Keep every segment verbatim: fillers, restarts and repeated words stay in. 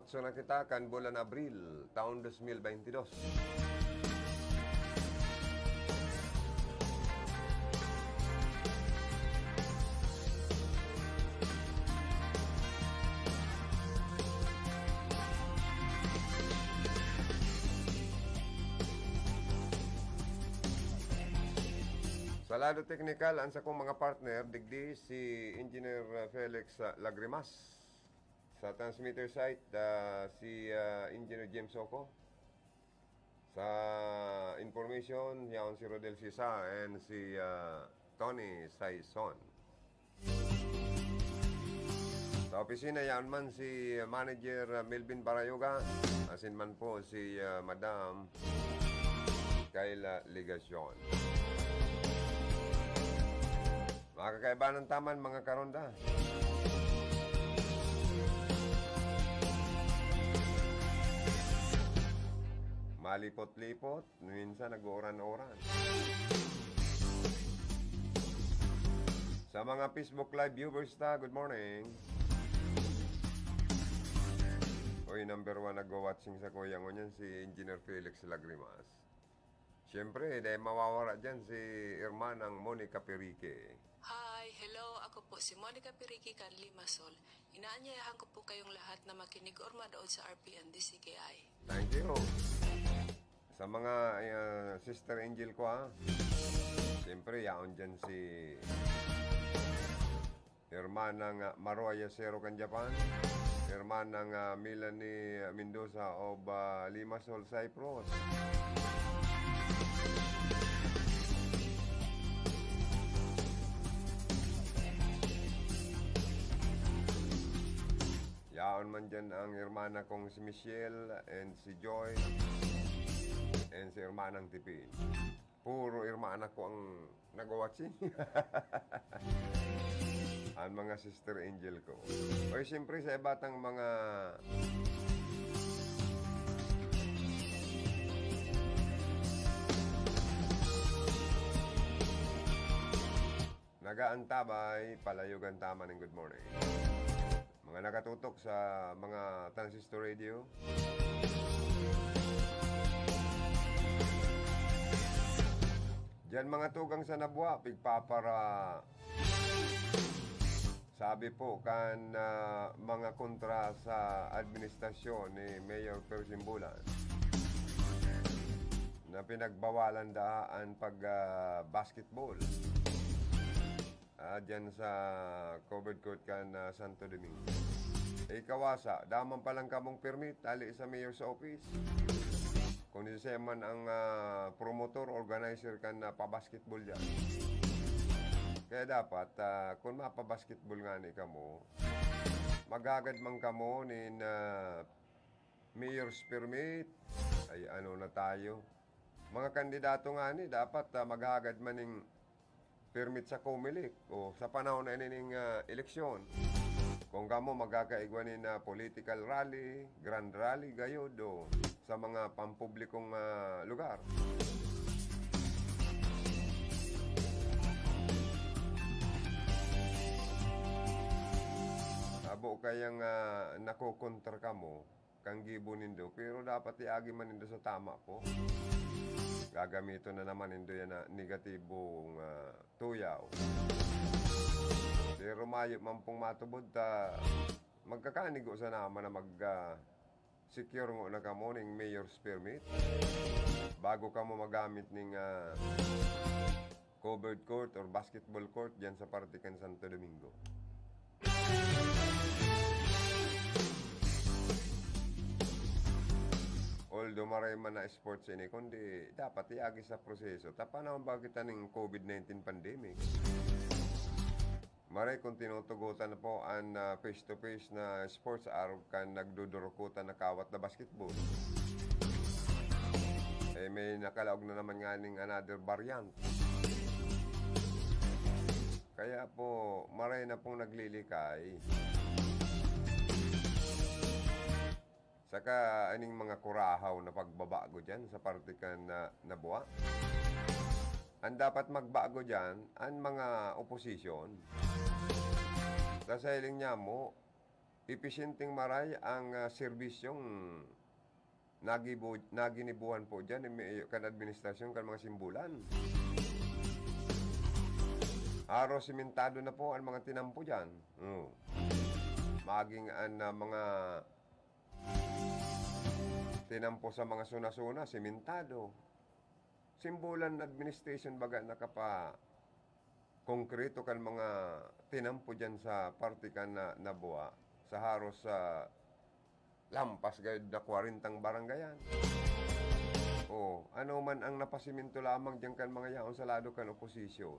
So, nakita kan bulan Abril, taon dos mil baynte dos. Sa lado teknikal, ang sakong mga partner, digdi si Engineer Felix, ah, Lagrimas. Sa transmitter site, ah, si, ah, Engineer James Soco. Sa information, yaon si Rodel Sisa and si, ah, Tony Saison. Sa opisina, yaon man si Manager, ah, Melvin Barayoga, asin man po si, ah, Madam Kayla Legacion. Mga kakaibanan taman, mga karonda. Malipot-lipot, minsan nag-uuran-uran. Sa mga Facebook Live viewers ta, good morning. Uy, number one nagwa-watching sa kuya ngunyan, si Engineer Felix Lagrimas. Siyempre, dahil mawawara dyan si Hermanang Monica Pirique. Hi, hello, ako po si Monica Pirique kan Limassol. Inaanyayahan ko po kayong lahat na makinig or manood sa R P N D C K I. Thank you. Sa mga, ah, Sister Angel ko, ha. Siyempre, yaon dyan si Hermanang, ah, Maru Ayacero kan Japan. Hermanang, ah, Melanie Mendoza of, ah, Limassol, Cyprus. Yaon man dyan ang hermana kong si Michelle and si Joy and si hermanang Tipin. Puro hermana ko ang nagwa-watching. Ang mga Sister Angel ko. Oy, siyempre sa iba tang mga nagaantabay, palayogan ta man ning good morning. Mga nakatutok sa mga transistor radio. Diyan mga tugang sa Nabua, pigpapara-, sabi po kan, ah, mga kontra sa administrasyon ni Mayor Persimbulan na pinagbawalan da an pag, ah, basketball. Ah, diyan sa covered court kan, ah, Santo Domingo. Ikawasa, daman pa lang kamong permit, ali sa mayor's office. Kung siya man ang, ah, promotor, organizer kan, ah, pabasketball diyan. Kaya dapat, ah, kung mapabasketball ngani kamo, maghagad man kamo nin, ah, mayor's permit. Ay, ano na tayo? Mga kandidato ngani, dapat, ah, maghagad man ning permit sa Comelec o sa panahon na ini ning, ah, eleksyon. Kung kamo magkakaigwa nin, ah, political rally, grand rally gayod o sa mga pampublikong, ah, lugar. Abo kayang, ah, nakokontra kamo, kan gibo nindo, pero dapat iagi man nindo sa tama po. Gagamiton na naman nindo yan na negatibong, ah, tuyaw. Pero mayo man pong matubod ta magkakanigo sa naman na mag, ah, secure ngo na kamo ning mayor's permit bago kamo magamit ning, ah, covered court or basketball court diyan sa parte kan Santo Domingo. Although maray man na sports ini, kundi dapat iagi sa proseso. Ta panahon ba kita ning covid nineteen pandemic? Maray kung tinutugutan na po an, ah, face-to-face na sports arog kan nagdudurukutan na kawat na basketball. Eh, may nakalaog na naman nga ning another variant. Kaya po, maray na pong naglilikay. Saka aning mga kurahaw na pagbabago diyan sa parte kan, ah, Nabua. Ang dapat magbago diyan, ang mga oposisyon. Sa siling niya mo, episyenteng maray ang, ah, serbisyong nagibo-, naginibuhan po diyan ni Mayor kan administrasyon kan mga Simbolan. Haros simentado na po ang mga tinampo diyan. Oh. Maging an, ah, mga tinampo sa mga suna-suna, simentado. Simbolan administration baga nakapa-, konkreto kan mga tinampo diyan sa parte kan na, Nabua, sa haros sa lampas gayod na kwarentang barangayan. O, ano man ang napasimento lamang diyan kan mga yaon sa lado kan oposisyon.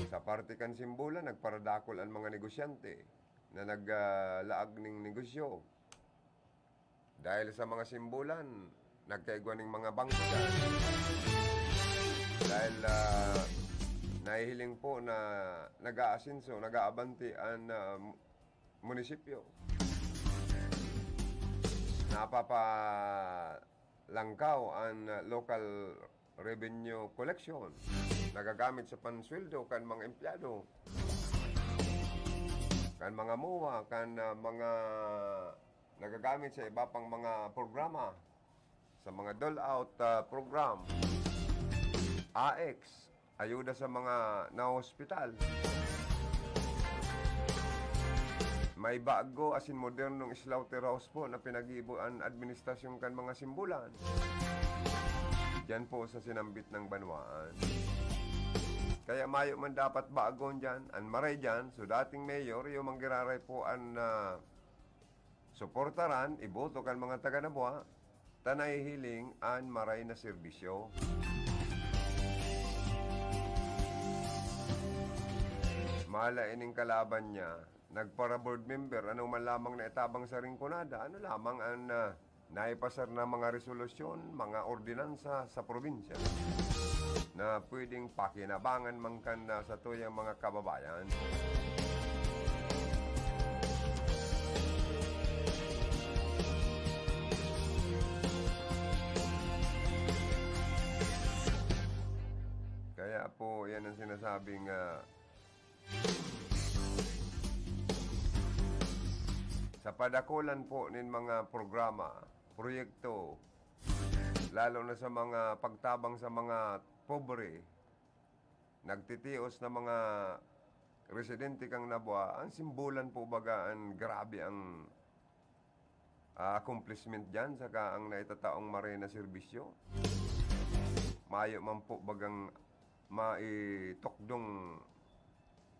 Sa parte kan Simbolan, nagparadakol an mga negosyante na nag, ah, laag ning negosyo. Dahil sa mga Simbolan, nagkaigwa ning mga bangko dyan. Dahil, ah, nahihiling po na nag-aasenso, nag-aabante an, ah, munisipyo. Napapalangkaw an, ah, local revenue collection. Nagagamit sa pansweldo kan mga empleyado, kan mga MOA, kan, ah, mga nagagamit sa iba pang mga programa, sa mga dole-out, ah, program, AICS, ayuda sa mga nahospital. May bago asin modernong slaughterhouse po na pinag-iibo an administrasyon kan mga Simbolan. Diyan po sa sinambit ng banwaan. Kaya mayo man dapat bagon diyan, an maray diyan, so dating mayor, iyo man giraray po an, ah, suportaran, iboto kan mga taga Nabua, ta nahihiling an maray na serbisyo. Mala ining kalaban niya, nagpara-board member, ano man lamang na itabang sa Rinconada, ano lamang an, ah, naipasar na mga resolusyon, mga ordinansa sa probinsya na pwedeng pakinabangan man kan, ah, satuyang mga kababayan. Kaya po, yan ang sinasabing, ah, sa padakulan po nin mga programa, proyekto, lalo na sa mga pagtabang sa mga pobre, nagtitios na mga residente kan Nabua, an Simbolan po baga an grabe ang, ah, accomplishment diyan, saka ang naitataong maray na serbisyo. Mayo man po bagang maitukdong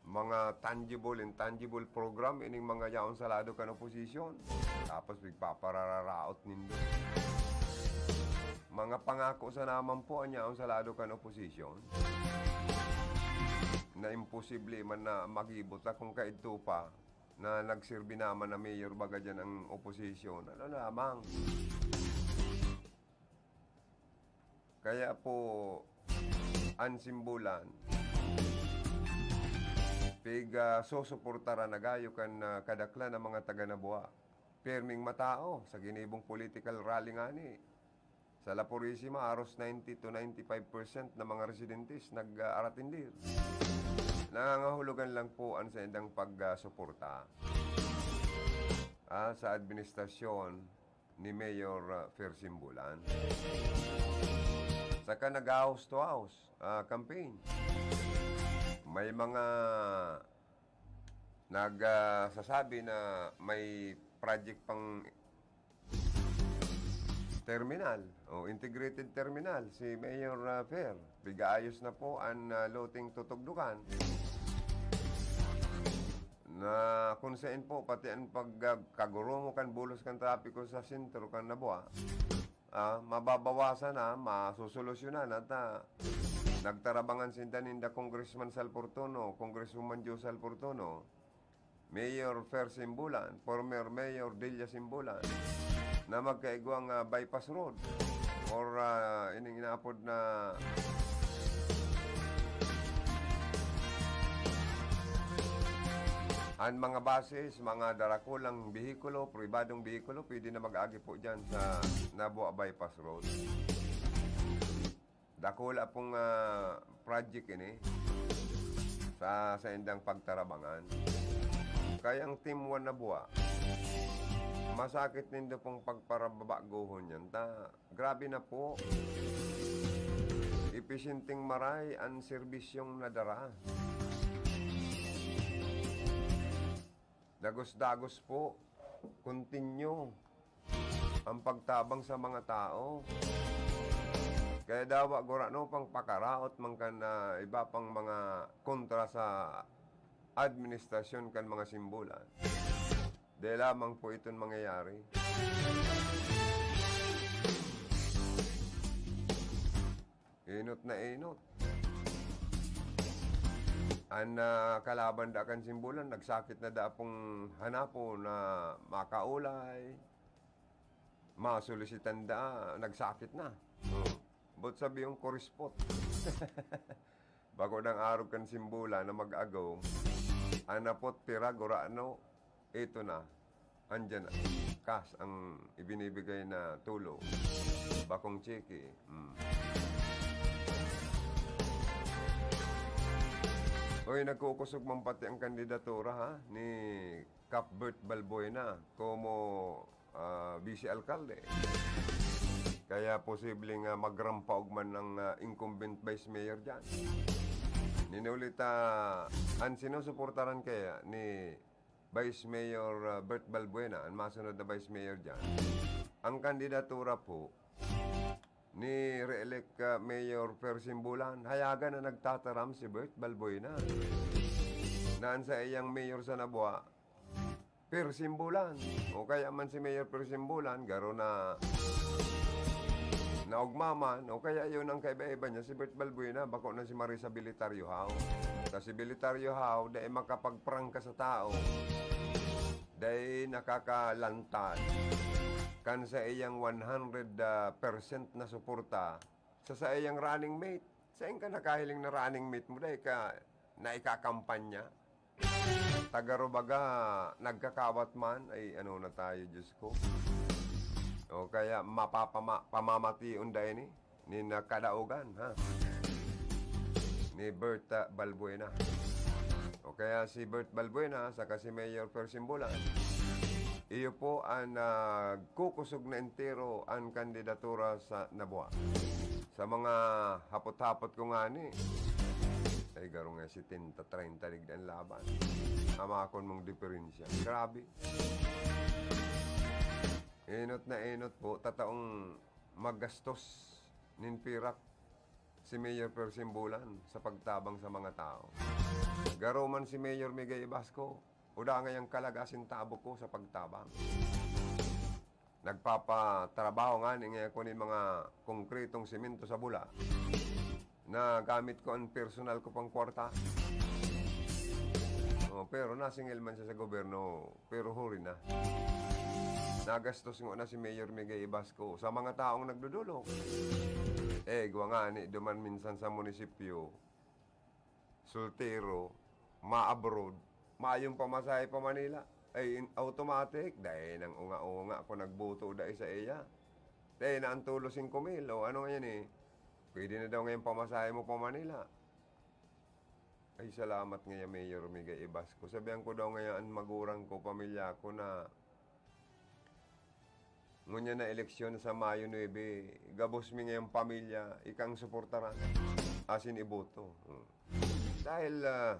mga tangible, intangible program ining mga yaon sa lado kan oposisyon. Tapos pigpaparararaot nindo. Mga pangako sana man po an yaon sa lado kan oposisyon na imposible man na magibo ta kung kaidto pa na nagserbi naman na mayor baga diyan ang oposisyon. Ano lamang? Kaya po, an Simbolan, pig, ah, susuportaran na gayo kan, ah, kadaklan na mga taga Nabua. Pirming matao sa ginibong political rally ngani. Sa La Purisima, aros ninety to ninety-five percent na mga residentes nag-aaratindir. Nangangahulugan lang po an saindang pag, ah, suporta, ah, sa administrasyon ni Mayor, ah, Fer Simbulan. Saka nag-house to house, ah, campaign. May mga nag, ah, sasabi na may project pang terminal o integrated terminal si Mayor, ah, Fer. Pigaayos na po an, ah, loteng tutugdukan. Na kung sain po, pati an pag, ah, kagurungo kan bulos kan trapiko sa sentro kan Nabua, ah, mababawasan na, masusolusyonan at, ah, nagtarabangan sinda ninda Congressman Sal Fortuno, Congresswoman Jo Sal Fortuno, Mayor Fer Simbulan, former Mayor Delia Simbulan, na magkaigwang, ah, bypass road or, ah, ining inaapod na an mga buses, mga darakulang behikulo, pribadong behikulo, pwede na mag-agi po dyan sa Nabua Bypass Road. Dakula pong, ah, project ini sa saindang pagtarabangan. Kaya ang Team One na buwa, masakit nindo pong pagparababaguhon yan. Ta, grabe na po. Episyenteng maray an serbisyong nadara. Dagos-dagos po. Continue ang pagtabang sa mga tao. Kaya dawa gurano pang pakaraot man kan, ah, iba pang mga kontra sa administrasyon kan mga simbolan. Dahil lamang po iton mangyayari. Inot na inot. An, ah, kalaban da kan simbolan, nagsakit na da pong hanapo na makaulay, masolisitan da, nagsakit na. Oh. But sabi yung kurispot. Bako dang arog kan simbolan na mag-agom, anapot pira gurano, ito na. Andyan na. Cash ang ibinibigay na tulo. Bakong tseke. Hmm. Uy, nagkukusog man pati ang kandidatura, ha, ni Kap Bert Balbuena como, ah, vice alkalde. Kaya posible nga magrampaog man ang, ah, incumbent vice mayor dyan. Ninulit, ah, an sinusuportaran kaya ni Vice Mayor, ah, Bert Balbuena, an masunod na Vice Mayor dyan, ang kandidatura po ni re-elect, ah, Mayor Per Simbulan, hayagan na nagtataram si Bert Balbuena na an saiyang mayor sa Nabua, Per Simbulan. O kaya man si Mayor Per Simbulan, garo na naugma man, o kaya yun ang kaiba-iba niya, si Bert Balbuena, bako na si Marisa Bilitariohao. Ta si Bilitariohao, dai makapagprangka sa tao. Dai nakakalantad. Kan sa iyang one hundred, ah, percent na suporta, sa saiyang running mate. Sain ka nakahiling na running mate mo, dai ka na ikakampanya? Tagarubaga, nagkakawat man, ay ano na tayo, Diyos ko. O kaya, mapapama-, pamamation da ini, ni nakadaogan, ha? Ni Berta Balbuena. O kaya si Bert Balbuena, saka si Mayor Per Simbulan. Iyo po ang nagkukusog na entero ang kandidatura sa Nabua. Sa mga hapot-hapot ko ngani, ay garo nga setenta treinta digdi an laban. Amakon mong diferensya. Grabe. Enot na enot po, tataong magastos nin pirak si Mayor Per Simbulan sa pagtabang sa mga tao. Garo man si Mayor Miguel Ibasco, o da ngayang kalaga sentabo ko sa pagtabang. Nagpapatrabaho ngani ngaya ko nin mga konkretong semento sa Bula na gamit ko ang personal ko pang kwarta. Oh, pero nasingil man siya sa gobyerno, pero huri na. Nagastos ngona si Mayor Miguel Ibasco sa mga taong nagdodolok. Eh, igwa ngani duman minsan sa munisipyo, soltero, ma-abroad, mayong pamasahe pa Manila. Ay, in automatic, dai nang unga-unga kung nagboto dai sa iya. Dai na ang tulo singko mil, o ano ngayon eh, pwede na daw ngayon pamasahe mo pa Manila. Ay, salamat ngaya, Mayor Miguel Ibasco. Sabihan ko daw ngaya an magurang ko, pamilya ko na ngunyan na eleksyon sa Mayo nuebe, gabos mi ngayang pamilya, ikang suportaran, asin iboto. Hmm. Dahil, ah,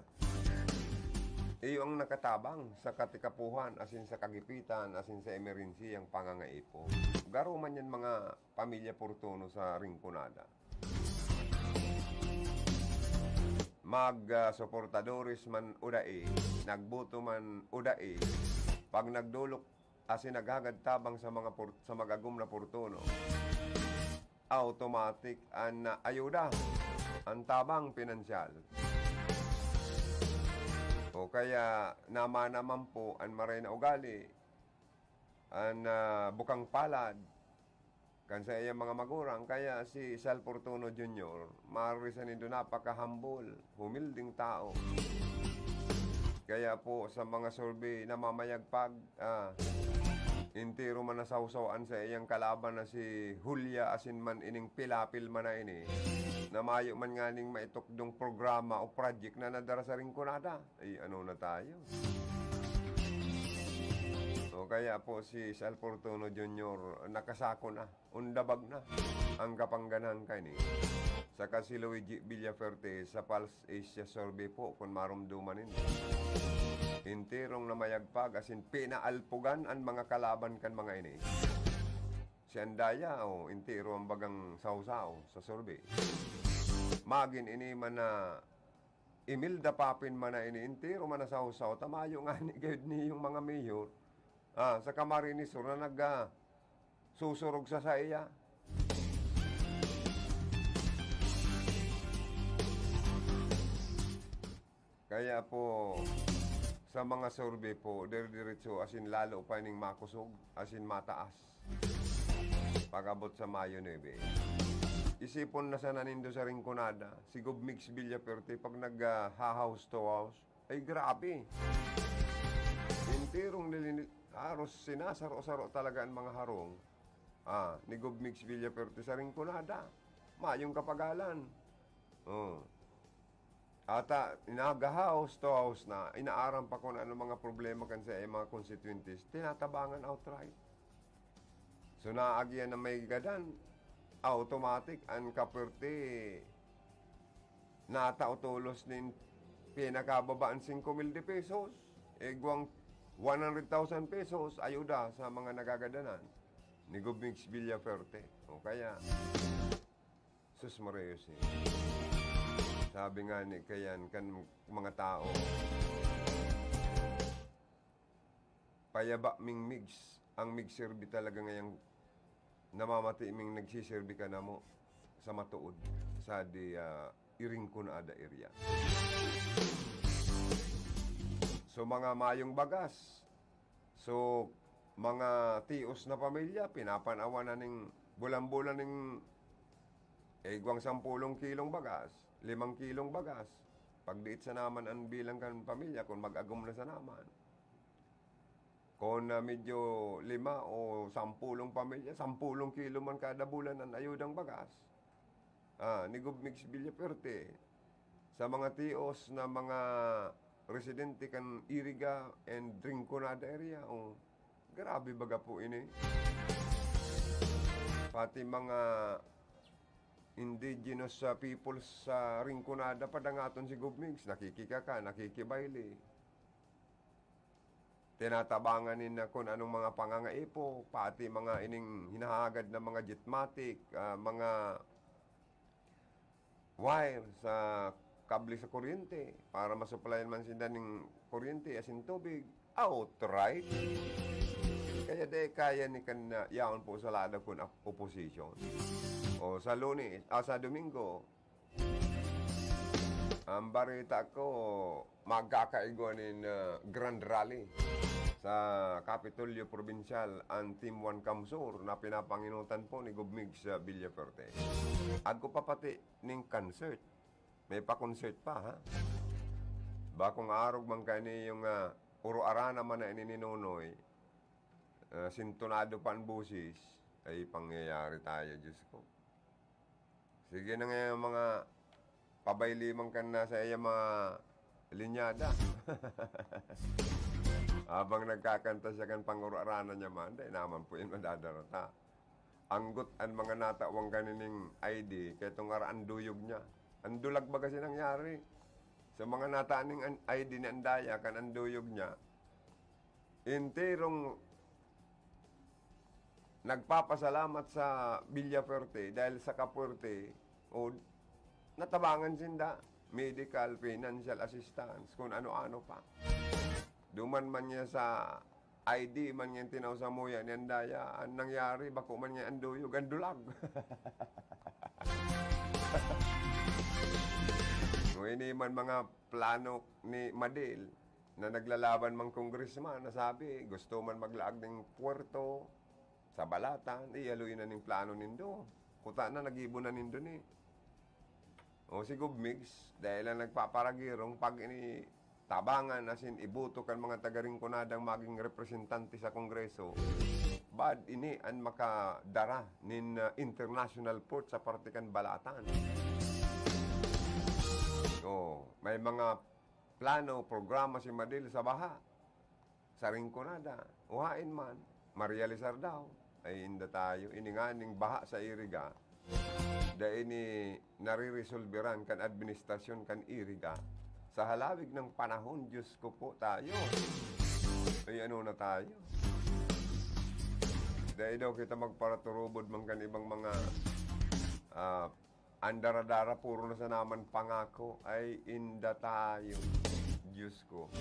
iyo ang nakatabang sa katikapuhan, asin sa kagipitan, asin sa emerhensiyang pangangaipo. Garo man yan mga pamilya Portono sa Rinconada. Mag, ah, suportadores man o dai, nagboto man o dai, pag nagdolok asin naghagad tabang sa mga por-, sa mag-agom na Portono, automatic an, ah, ayuda, an tabang pinansyal. O kaya, naman naman po an maray na ugali, an, ah, bukang palad, kan saiyang mga magurang. Kaya si Sal Fortuno Junior, maari sa nindo napaka-humble, humildeng tao. Kaya po sa mga survey namamayagpag, ah, entero man nasawsaw an saiyang kalaban na si Julia asin man ining pilapil man na ini, na mayo man nganing maitukdong programa o project na nadara sa Rinconada. Ay, ano na tayo? O kaya po si Sal Fortuno Junior, nakasako na, undabag na ang kapangganahan kaini. Saka si Luigi Villafuerte sa Pulse Asia Survey po, kun marumduman nindo. Enterong namayagpag, asin pinaalpogan an mga kalaban kan mga ini. Si Andaya, o, entero ang bagang sawsaw sa survey. Magin ini man na Imelda Papin man na ini, entero man na sawsaw, ta mayo ngani gayud niyong mga mayor. Ah, sa Camarines Sur na nag, ah, susurog sa saiya. Kaya po, sa mga survey po, dire-diretso, asin lalo pa ining makusog, asin mataas. Pag-abot sa Mayo nuebe. Isipon na sana nindo sa Rinconada, si Gov Migs Villafuerte, pag nag, ah, ha-house to house, ay grabe. Enterong nilini-, haros sinasaro-saro talaga ang mga harong, ah, ni Gov Migs Villafuerte sa Rinconada. Mayong kapagalan. Oh. Ata, inaga house to house na, inaaram pa kun ano mga problema kan sa mga constituentes, tinatabangan outright. So, naagihan na may gadan, automatic, an kapwerte, natao tolos nin pinakababa an singko mil de pesos, igwang one hundred thousand pesos, ayuda sa mga nagagadanan ni Gov Migs Villafuerte. O kaya, Sus Maria Jose. Sabi nga ni kayan kan mga tao, "Payaba ming migs, ang migserbi talaga ngayang namamati ming nagsiserbi ka namo sa matuod sa di, ah, Iringkon ada area." So, mga mayong bagas, So, mga tios na pamilya, pinapanawan na ning bulan-bulan ning, eh, igwang sampulong kilong bagas, limang kilong bagas. Pagdiit sana man an bilang kan pamilya, kun mag-agom na sana man. Kun, ah, medyo lima o sampulong pamilya, sampulong kilo man kada bulan an ayudang bagas. Ah, ni Gov Migs Villafuerte, sa mga tios na mga residente kan Iriga and Rinconada area, oh, grabe baga po ini. Pati mga indigenous, ah, peoples sa Rinconada, padangaton si Gov Migs, nakikikaka, nakikibayle. Tinatabangan nin na kun anong mga pangangaipo, pati mga ining hinahagad na mga jetmatic, ah, mga wire sa kable sa kuryente para masuplayan man sinda ning kuryente asin tubig. Outright! Kaya di kaya ni kan, ah, yaon po sa ladaw kun ap-, opposition. O sa Lunes, ah, sa Domingo, Ang bareta ko, magkakaigwa nin, ah, grand rally sa Kapitolyo Probinsyal ang Team One CamSur na pinapanginutan po ni Gov Migs Villafuerte. Agko pa pati ning concert. May pa-concert pa, ha? Bakong arog man kaini yung, ah, uruaran naman na ini ni Nonoy. Ah, sintonado pa ang boses. Ay, pangyayari tayo, Diyos ko. Sige na nga yung mga pabayliman kan na sa iya mga linyada. Habang nagkakanta siya kan panguraranan niya man, dai naman po yun madadarata. Anggot an mga natawan kanining I D, kaya itong ara ang duyog niya. Ang dulag baga siya nangyari. Sa mga nataan ning an-, I D ni Andaya, kan ang duyog niya, enterong nagpapasalamat sa Villafuerte dahil sa kapuwerte o natabangan sinda, medical, financial assistance, kung ano-ano pa. Duman man niya sa I D man niya tinao sa muya ni Andaya, ang nangyari, bako man niya ang duyog, ang dulag. Kung ini man mga plano ni Madil, na naglalaban mang congressman na sabi, gusto man maglaag ning puerto sa Balatan, iyaloy na ning plano nindo. Kuta na, nagibo na nindo ni. O si Gov Migs, dahil lang nagpaparagirong, pag ini tabangan asin iboto kan mga taga Rinconadang maging representante sa Kongreso, bad ini an makadara nin, ah, international port sa parte kan Balatan. O, may mga plano, programa si Madil sa baha, sa Rinconada. O haen man, marealisar daw, ay inda tayo, ini nganing baha sa Iriga, dai ini nariresolberan kan administrasyon kan Iriga. Sa halawig ng panahon, Diyos ko po, tayo. Ay ano na tayo? Dai daw kita magparaturubod man kan ibang mga, ah, An dara-dara, puro na sana man pangako, ay inda tayo. Diyos ko.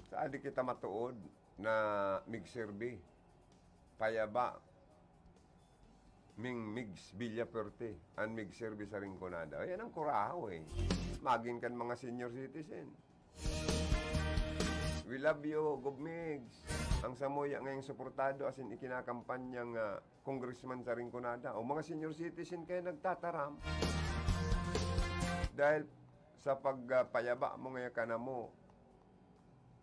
Saan di kita matuod na migserbi? Payaba. Ming Migs Villafuerte, an migserbi sa Rinconada. Ayan ang kurahaw eh. Magin kan mga senior citizen. We love you, Gov Migs. Ang samuya ngayong suportado asin ikinakampanya nga congressman sa Rinconada o mga senior citizen kaya nagtataram. Dahil sa pagpayaba mo ngaya kanamo,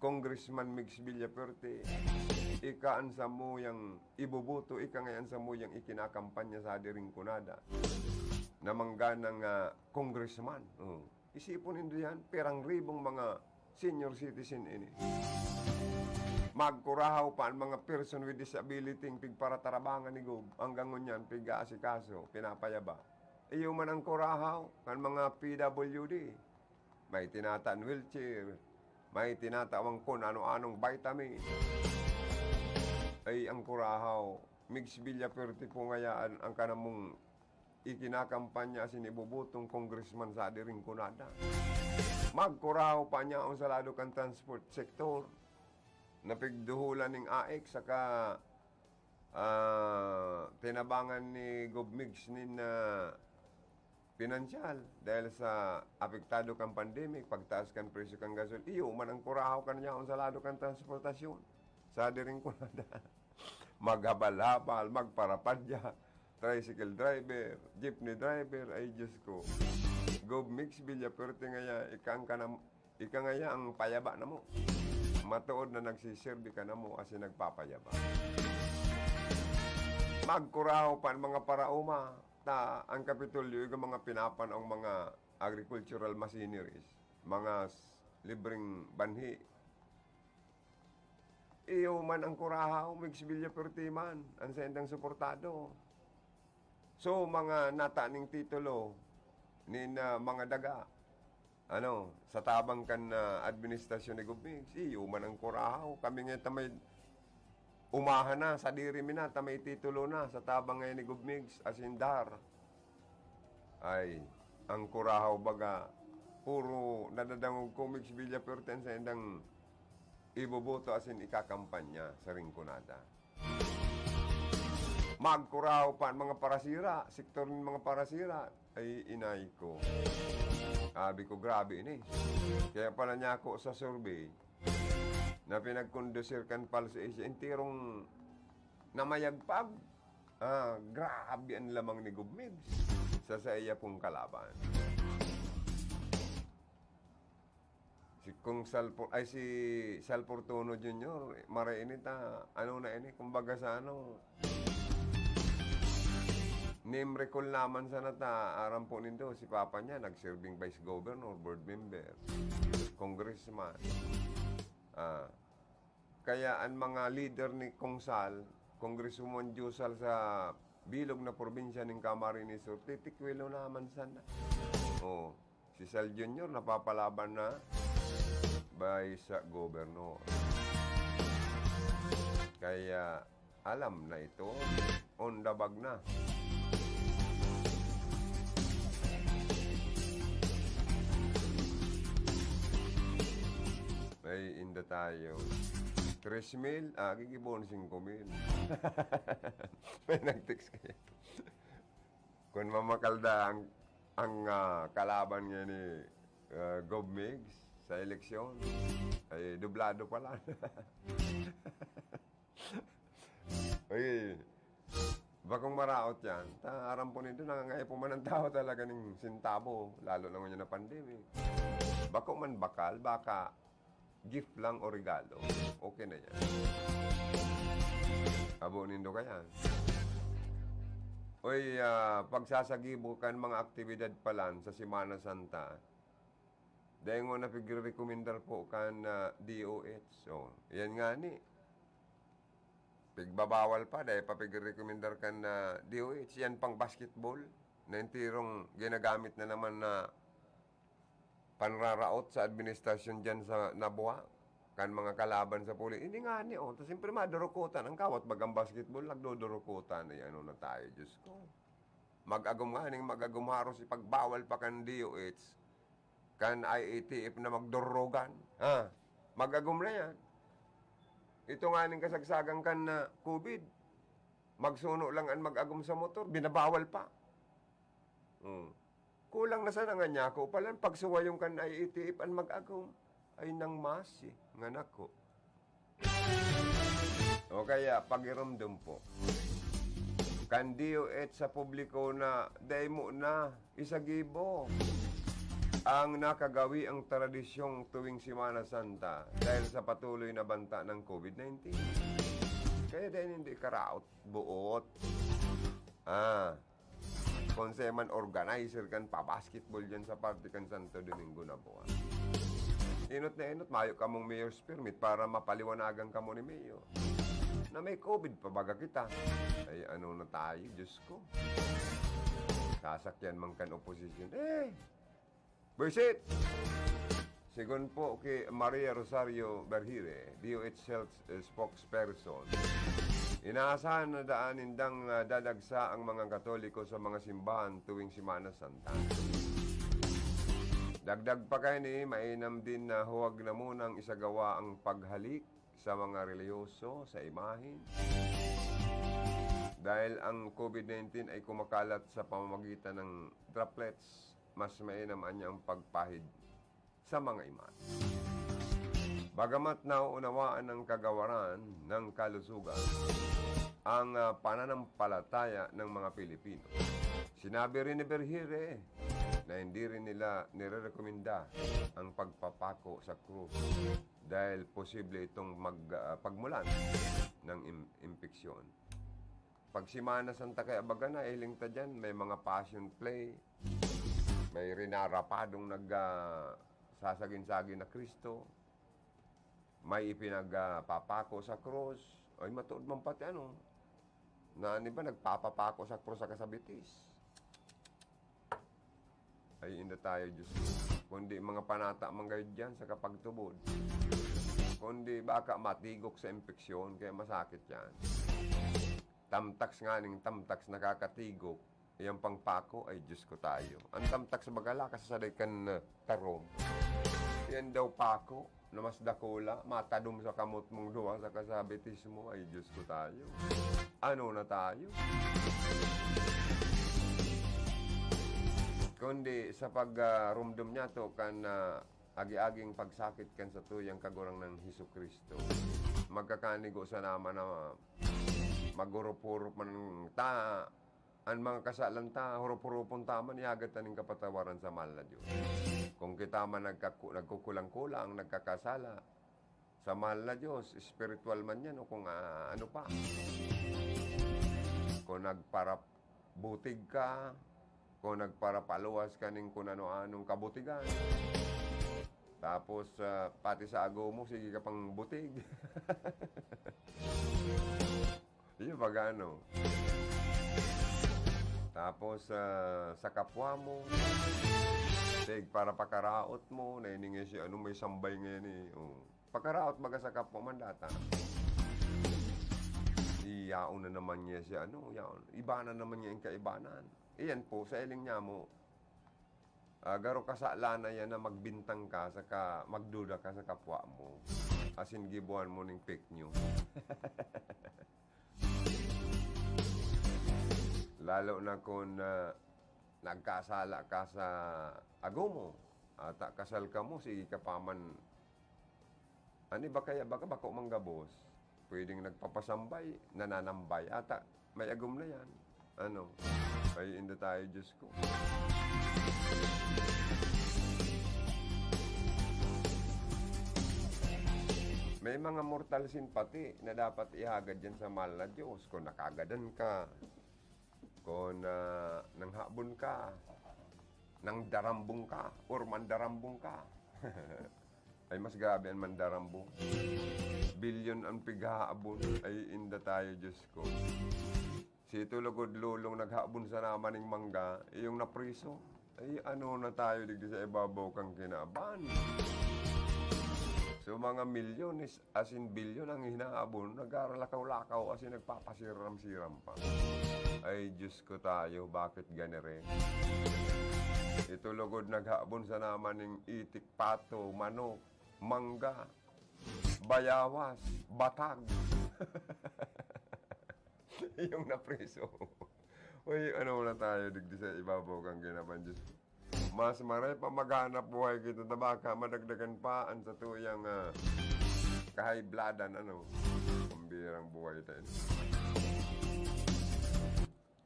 Congressman Migs Villafuerte, ika an samuyang iboboto, ika ngaya an samuyang ikinakampanya sa Rinconada na mangganang, ah, congressman. Oh. Isipon nindo yan, perang ribong mga senior citizen ini. Magkurahaw pa an mga person with disability ang pigparatarabangan ni Gob, hanggang ngunyan, pig-aasikaso, pinapayaba. Iyo man ang kurahaw kan mga P W D. May tinata an wheelchair, may tinatawang kun ano-anong vitamin. Ay, ang kurahaw, Migs Villafuerte po ngayaan ang kanamong ikinakampanya asin ibobotong congressman sa Rinconada. Magkurahaw pa niya ang sa lado kan transport sector. Napigduhulan ning A X saka, ah, tinabangan ni Gov Migs nin, ah, pinansyal dahil sa apektado kan pandemic, pagtaas kan presyo kan gasol. Iyo man ang kurahaw kan yaon sa lado kan transportasyon sa Rinconada. Maghabal-habal, magparapadya, tricycle driver, jeepney driver, ay Diyos ko. Gov Migs Villafuerte ngaya, ika ang kanam-, ika ngaya ang payaba namo. Matuod na nagsiserbi ka namo asin nagpapayaba. Magkurahaw pa an mga paraoma, ta ang Kapitolyo, iga mga pinapan ang mga agricultural machineries, mga s-, libreng banhi, iyo man ang kurahaw, Migs Villafuerte man, an saindang suportado. So, mga nata ning titulo nin, ah, mga daga, ano, sa tabang kan, ah, administrasyon ni Gov Migs, iyo man ang kurahaw. Kami nga ta may umahan na, sadiri mi na, ta may titulo na, sa tabang ngayon ni Gov Migs, asin dar. Ay, ang kurahaw baga, puro nadadangog ko, Migs Villafuerte, an saindang iboboto asin ikakampanya sa Rinconada. Magkurahaw pa an mga parasira, sektor nin mga parasira. Ay, inay ko. Sabi ko, "Grabe ini." Kaya pala niya ako sa survey na pinagkondusir kan Pulse Asia, enterong namayagpag. Ah, grabe an lamang ni Gov Migs sa saiya pong kalaban. Si Kong Salpo-, ay, si Sal Fortuno Junior, maray ini ta, ano na ini, kumbaga sa ano, name recall naman sana ta, aram po nindo, si papa niya, nagsirbing vice governor, board member, congressman. Ah, kaya an mga leader ni Kong Sal, Congresswoman Josal sa bilog na probinsya nin Camarines Sur, titikwilo naman sana. Oh. Si Sal Junior napapalaban na by sa gobernador. Kaya alam na ito, on the bag na. May inda tayo. Tres mil, ah, gigibohon singko mil. May nag-text kaya. Kun mamakalda ang, ang, ah, kalaban ngayon ni, ah, Gov Migs sa eleksyon, ay dublado pala. Uy, bakong maraot yan. Ta, aram po nito, nangangaipo man ang tao talaga ning sintabo, lalo na ngayon na pandemic. Bako man bakal, baka gift lang o regalo. Okay na yan. Abo nindo kayan. Uy, ah, pagsasagibo kan mga aktibidad palan sa Semana Santa, Dai ngona pigrerekomendar po kan, ah, D O H. Oh, yan nga ni. Pigbabawal pa, dai pa pigrerekomendar kan, ah, D O H. Yan pang basketball na entirong ginagamit na naman na panraraot sa administrasyon diyan sa Nabua, kan mga kalaban sa puli. Ini nga ni, oh, ta siyempre madurukutan. Ang kawat bagang basketball, nagdudurukutan. Ay, ano na tayo, Diyos ko. Mag-agom nga ning mag-agom haros ipagbawal pa kan D O H, kan I A T F na magdurugan. Ha? Mag-agom na yan. Ito nga ning kasagsagan kan na COVID. Magsuno lang an mag-agom sa motor, binabawal pa. Hmm. Kulang na sana nga niya ako palan pagsuwayong kan I A T F an mag-agom. Ay nang masi, nga nako. O kaya, pagirumdom po. Kan D O H sa publiko na dai mo na isagibo ang nakagawi ang tradisyong tuwing Semana Santa dahil sa patuloy na banta ng COVID nineteen. Kaya dai nindo ikaraot, buot. Ah, kung siya man organizer kan pa-basketball dyan sa parte kan Santo Domingo na buwan. Inot na inot, mayo kamong mayor's permit para mapaliwanagan kamo ni Mayor. Na may COVID pa baga kita. Ay, ano na tayo, Diyos ko. Sasakyan man kan oposisyon. Eh, buwisit! Sigon po ki Maria Rosario Berhire, D O H Health, eh, spokesperson, inaasahan na daan nindang, ah, dadagsa ang mga Katoliko sa mga simbahan tuwing Semana Santa. Dagdag pa kaini, mainam din na huwag na munang isagawa ang paghalik sa mga relihiyoso sa imahen. Dahil ang COVID nineteen ay kumakalat sa pamamagitan ng droplets, mas mainam anya ang pagpahid sa mga imahe. Bagamat nauunawaan ng kagawaran ng kalusugan ang, ah, pananampalataya ng mga Pilipino, sinabi rin ni Berhire na hindi rin nila nirerekomenda ang pagpapako sa krus dahil posible itong mag-, ah, pagmulan ng im-, impeksyon. Pag Semana Santa kaya baga na, hiling ta diyan, may mga passion play, may rinarapadong nag, ah, sasagin-sagin na Kristo, may ipinag, ah, papako sa krus, ay matuod man pati ano, na ano ba, nagpapapako sa krus sa kasabitis. Ay, inda tayo, Diyos ko. Kundi mga panata manggayod dyan sa kapagtubod. Kundi baka matigok sa impeksyon, kaya masakit yan. Tamtaks nga ning tamtaks nakakatigok. Iyang pangpako, ay Diyos ko tayo. Ang tamtaks bagala, kasasaday kan, uh, tarom. Yan daw pako na mas dakula, matadom sa kamot mong duwa sa kasabitis mo, ay Diyos ko tayo. Ano na tayo? Kundi sa pag, ah, rumdom niya to kan, ah, agi-aging pagsakit kan satuyang Kagurangnan Jesu-Cristo. Magkakanigo sana man na magurop-hurop man ta, an mga kasalan ta, hurop-huropon ta man, ihagad ta nin kapatawaran sa mahal na Diyos. Kung kita man nagkaku-, nagkukulang-kulang, nagkakasala, sa mahal na Diyos, espiritual man yan o kung, ah, ano pa. Kung nagparabutig ka, kung nagparapaluwas ka nin kung ano-anong kabutigan. Tapos, ah, pati sa ago mo, sige ka pang butig. Iyo, pag ano. Tapos, ah, sa kapwa mo, tig para pakaraot mo, naining si ano, may sambay ngayon eh. Oh. Pakaraot baga sa kapwa man data. Iyaon na naman niya si ano, yaon. Iba na naman niya yung kaibanan. Iyan po, sa iling niya mo, ah, garo kasalanan yan na magbintang ka, saka magduda ka sa kapwa mo. Asin gibuhan mo ning fake news. Lalo na kung, ah, nagkasala ka sa ago mo, ata kasal ka mo, sige ka pa man. Ano ba kaya? Baka bako manggabos. Pwedeng nagpapasambay, nananambay. Ata, may agom na yan. Ano? Ay, inda tayo, Diyos ko. May mga mortal sin pati na dapat ihagad yan sa mahal na Diyos. Kung nakagadan ka, kung, ah, nanghabon ka, nangdarambong ka, or mandarambong ka. Ay, mas grabe an mandarambo. Bilyon an pighahabon. Ay, inda tayo, Diyos ko. Si Tulugod Lulong naghabon sana maning mangga, iyong napriso. Ay, ano na tayo digdi sa ibabaw kan kinaban? So, mga milyones, as in bilyon ang hinahabon, nagaralakaw-lakaw, as in nagpapasiram-siram pa. Ay, Diyos ko tayo, bakit ganere? Si Tulugod naghabon sana maning itik, pato, manok, mangga, bayawas, batag. Iyong napriso. Uy, ano na tayo digdi sa ibabaw kan kinaban, Diyos ko. Mas maray pa maghanap buhay kita na baka madagdagan pa an satuyang, ah, kahibladan, ano. Pambirang buhay tayo.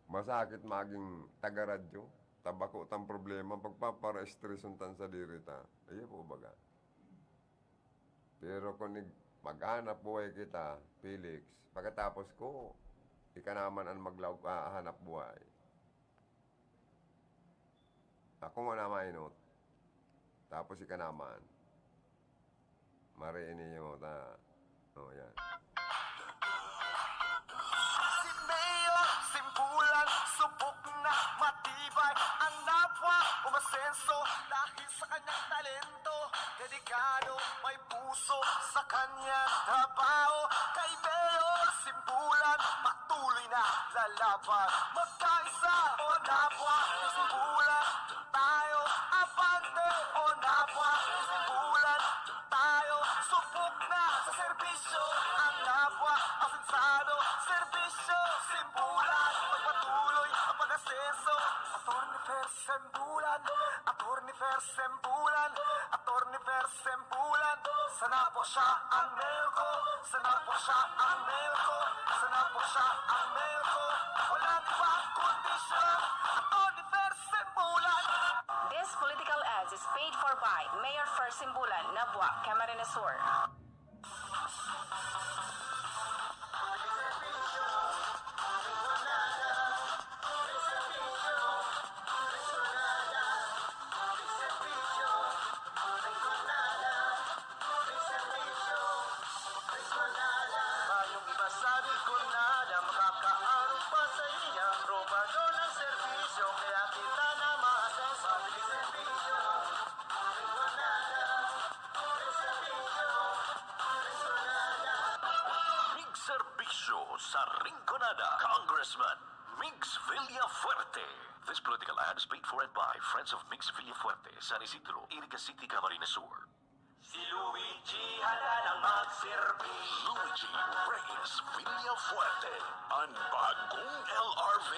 Masakit maging taga-radyo. Tabako tang problema, pagpapara-estreson tan sadiri ta. Iyo po, baga. Pero kung ig-, maghanap buhay kita, Felix, pagkatapos ko, ika naman an maglaog, ah, hanap buhay. Ako nga na mainot. Tapos ika naman. Mari ini yung ta. Oh, yan. Si Mayor Simbulan, subok na matibay ang nabwa, umasenso dahil sa kanyang talento. Delikado, may puso sa kanyang trabaho. Kay Mayor Simbulan, patuloy na lalaban. Magkaisa o nabwa, Simbulan tayo. Abante o nabwa, Simbulan tayo. Subok na sa serbisyo ang nabwa, asensado, serbisyo, Simbulan. Magpatuloy ang pag-asenso. Attorney Fer Sembulan, Attorney Fer Sembulan, Attorney Fer Sembulan. Sana po siya ang mayor ko, sana po siya ang mayor ko, sana po siya ang mayor ko. Walang iba kundi siya, Attorney Fer Sembulan. This political ads is paid for by Mayor Fer Sembulan, Nabua, Camarines Sur. Mayong iba sa Rinconada, makakaarog pa sa iya, robado ng serbisyo, kaya kita na maasenso. Mabilis serbisyo, Rinconada. Mig Serbisyo sa Rinconada, Congressman Migs Villafuerte. This political ad is paid for and by Friends of Migs Villafuerte, San Isidro, Iriga City, Camarines Sur. Si Luigi handa nang magserbi. Luigi Reyes Villafuerte, an bagong L R V.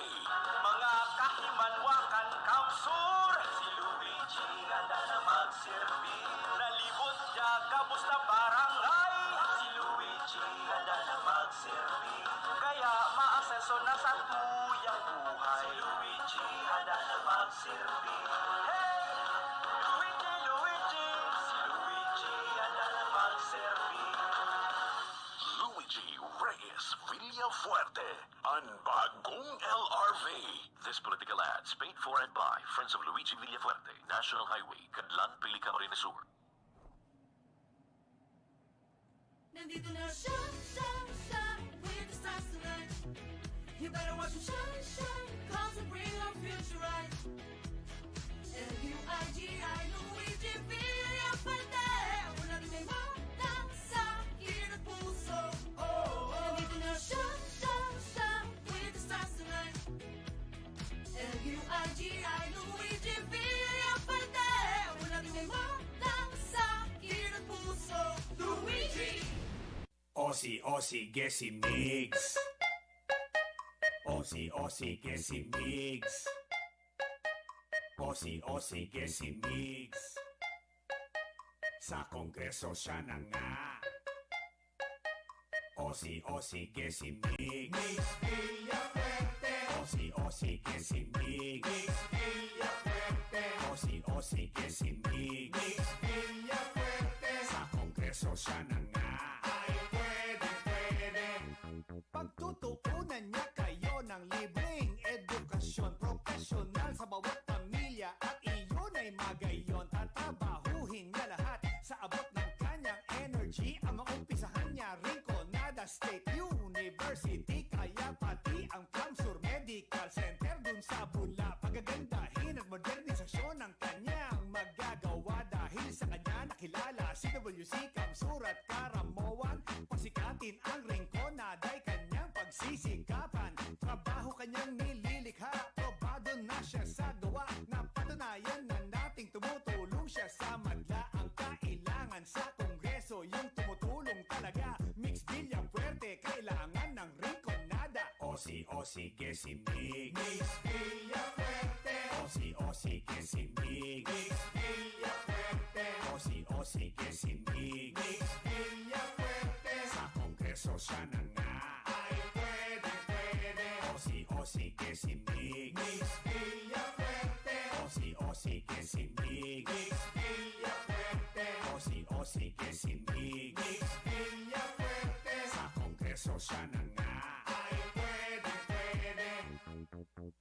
Mga kahimanwakan, Kamsur. Si Luigi handa na magserbi. Nalibot siya, gabos na barangay. Si Luigi handa na magserbi. Kaya maasenso na sa tuyang buhay. Si Luigi handa na magserbi. Hey! Luigi, Luigi! Si Luigi handa na magserbi. Luigi Reyes Villafuerte, an bagong L R V. This political ad is paid for and by Friends of Luigi Villafuerte, National Highway, Cadlan, Pili, Camarines Sur. Nandito na siya, siya, siya, with the stars tonight. You better watch him shine, shine, 'cause we bring our future right. L U I G I, Luigi Villafuerte. Wala rin may magdang sa hirap puso. Oh, oh. Nandito na siya, siya, siya, with the stars tonight. L U I G I, Luigi Villafuerte. Wala rin may magdang sa hirap puso. Luigi! Osi, osi, gesi, migs. Osi, osi, gesi, migs. Osi, osi, gesi, migs. Sa Kongreso siya na nga. Osi, osi, gesi, migs. Migs Villafuerte. Osi, osi, gesi, migs. Migs Villafuerte. Osi, osi, gesi, migs. Migs Villafuerte. Sa Kongreso siya na nga. Ay, pwede, pwede. Pagtutuunan niya kayo ng libreng edukasyon profesyonal sa bawat pamilya at iyon ay magayon. Tatrabahuhin niya lahat. City, kaya pati ang Plum Sur Medical Center dun sa Bula, pagagandahin at modernisasyon ang kanyang magagawa. Dahil sa kanya nakilala si W C Kamsur at Karamoan, pasikatin ang Rinconada ay kanyang pagsisikapan. Trabaho kanyang nililikha, probado na siya sa gawa. Napatunayan na nating tumutulong siya sa madla. Ang kailangan sa Kongreso, yung tumutulong talaga. Mix Villafuerte, kailangan ng Rinconada. O si, o si, que si Mix. Mix Villafuerte. O si, o si, que si Mix. Mix Villafuerte. O si, o si, que si Mix. Mix Villafuerte. Sa Kongreso siya na nga. Ay, pwede, pwede. O si, o si, que si Mix. Mix Villafuerte. O si, o si, que si Mix. Mix Villafuerte. O si, o si, que si Mix. Mix Villafuerte. Sa Kongreso siya na nga. Ay, pwede, pwede.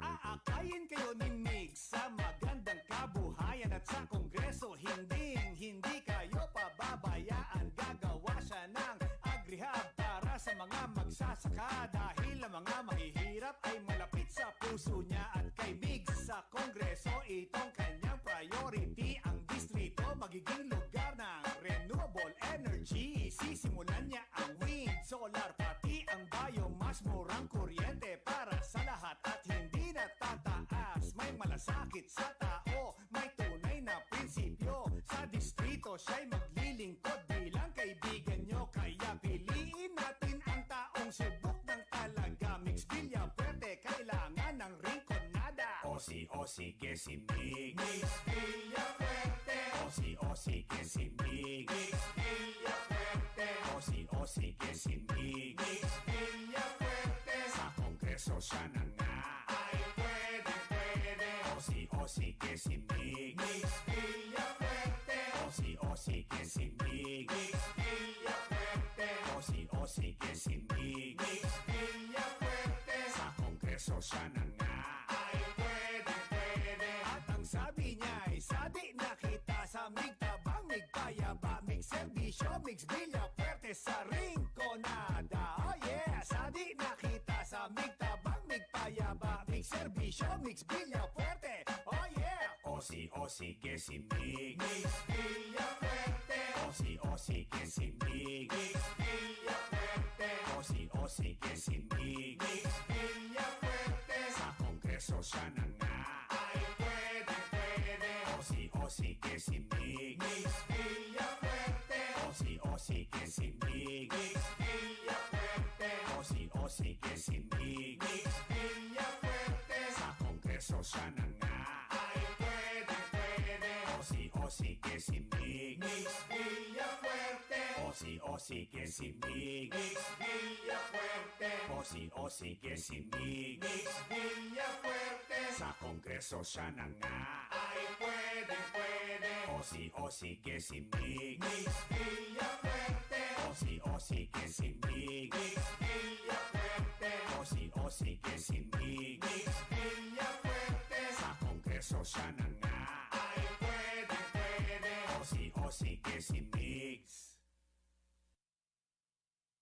Aakayin kayo ni Mix sa magandang kabuhayan at sa Kongreso, hinding-hindi kayo pababayaan. Gagawa siya ng agrihab para sa mga magsasaka, dahil ang mga mahihirap ay malapit sa puso niya. At kay Mix sa Kongreso, itong kanyang priority. Ang distrito magiging lugar ng renewable energy. Sisimulan niya ang wind, solar, pati ang biomass. Murang kuryente para sa lahat at hindi natataas. May malasakit sa tao, may tunay na prinsipyo. Sa distrito siya'y maglilingkod bilang kaibigan nyo. Kaya piliin natin ang taong subok ng talaga. Mix Villafuerte, kailangan ng Rinconada. O si, o si, que si Mix. Mix Villafuerte. O si, o si, que si Mix. Mix Villafuerte. O si, o si, que si Mix. Mix Villafuerte. Sa Kongreso siya na nga. Ay, pwede, pwede. O si, o si, que si Mix. Mix Villafuerte. O si, o si, que si Mix. Mix Villafuerte. O si, o si, que si Mix. Mix Villafuerte. Sa Kongreso siya na nga. Ay, pwede, pwede. At ang sabi niya ay, sadi na kita sa Mix Tabang, Mix Payaba, Mix Serbisyo, Mix Villafuerte sa Rinconada. Oh yeah! Sadi na kita sa Mix Tabang, Mix Payaba, Mix Serbisyo, Mix Villafuerte. Oh yeah! O si, o si, que si Mix. Mix Villafuerte. O si, o si, que si Mix. Mix Villafuerte. O si, o si, que si Mix. Mix Villafuerte. Sa Kongreso siya na nga. Ay, pwede, pwede. O si, o si, que si Mix. Mix Villafuerte. O si, o si, que si Mix. Mix Villafuerte. O si, o si, que si Mix. Mix Villafuerte. Sa Kongreso siya na nga. Ay, pwede, pwede. O si, o si, que si Mix. Mix Villafuerte. O si, o si, que si Mix. Mix Villafuerte. O si, o si, que si Mix. Mix Villafuerte. Sa Kongreso siya na nga. Ay, pwede, pwede. O si, o si, que si Mix. Mix Villafuerte. O si, o si, que si Mix. Mix Villafuerte. O si, o si, que si Mix. Mix Villafuerte. Sa Kongreso siya na nga. Ay, pwede, pwede. O si, o si, que si Mix.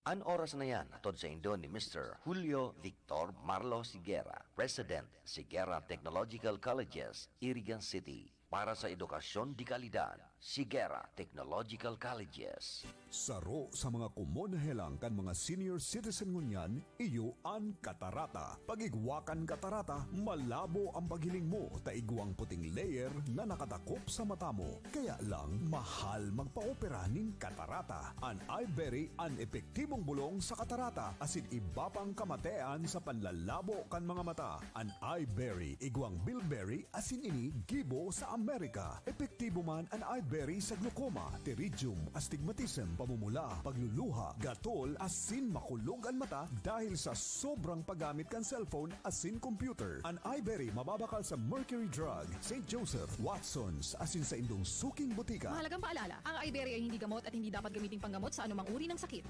An oras na yan, hatod saindo ni Mister Julio Victor Marlo Sigera, President, Sigera Technological Colleges, Irigan City. Para sa edukasyon de kalidad, Sigera Technological Colleges. Saro sa mga komon na helang kan mga senior citizen ngunyan, iyo an katarata. Pag igwa kan katarata, malabo an paghiling mo ta igwang puting layer na nakatakop sa mata mo. Kaya lang, mahal magpaopera nin katarata. An Iberry an epektibong bolong sa katarata asin iba pang kamatean sa panlalabo kan mga mata. An Iberry igwang bilberry asin ini gibo sa Amerika. Epektibo man an Iberry sa glaucoma, pterygium, astigmatism, pamumula, pagluluha, gatol, asin makulog an mata dahil sa sobrang paggamit kan cellphone asin computer. An Iberry mababakal sa Mercury Drug, Saint Joseph, Watson's, asin saindong suking botika. Mahalagang paalala, ang Iberry ay hindi gamot at hindi dapat gamiting panggamot sa anumang uri ng sakit.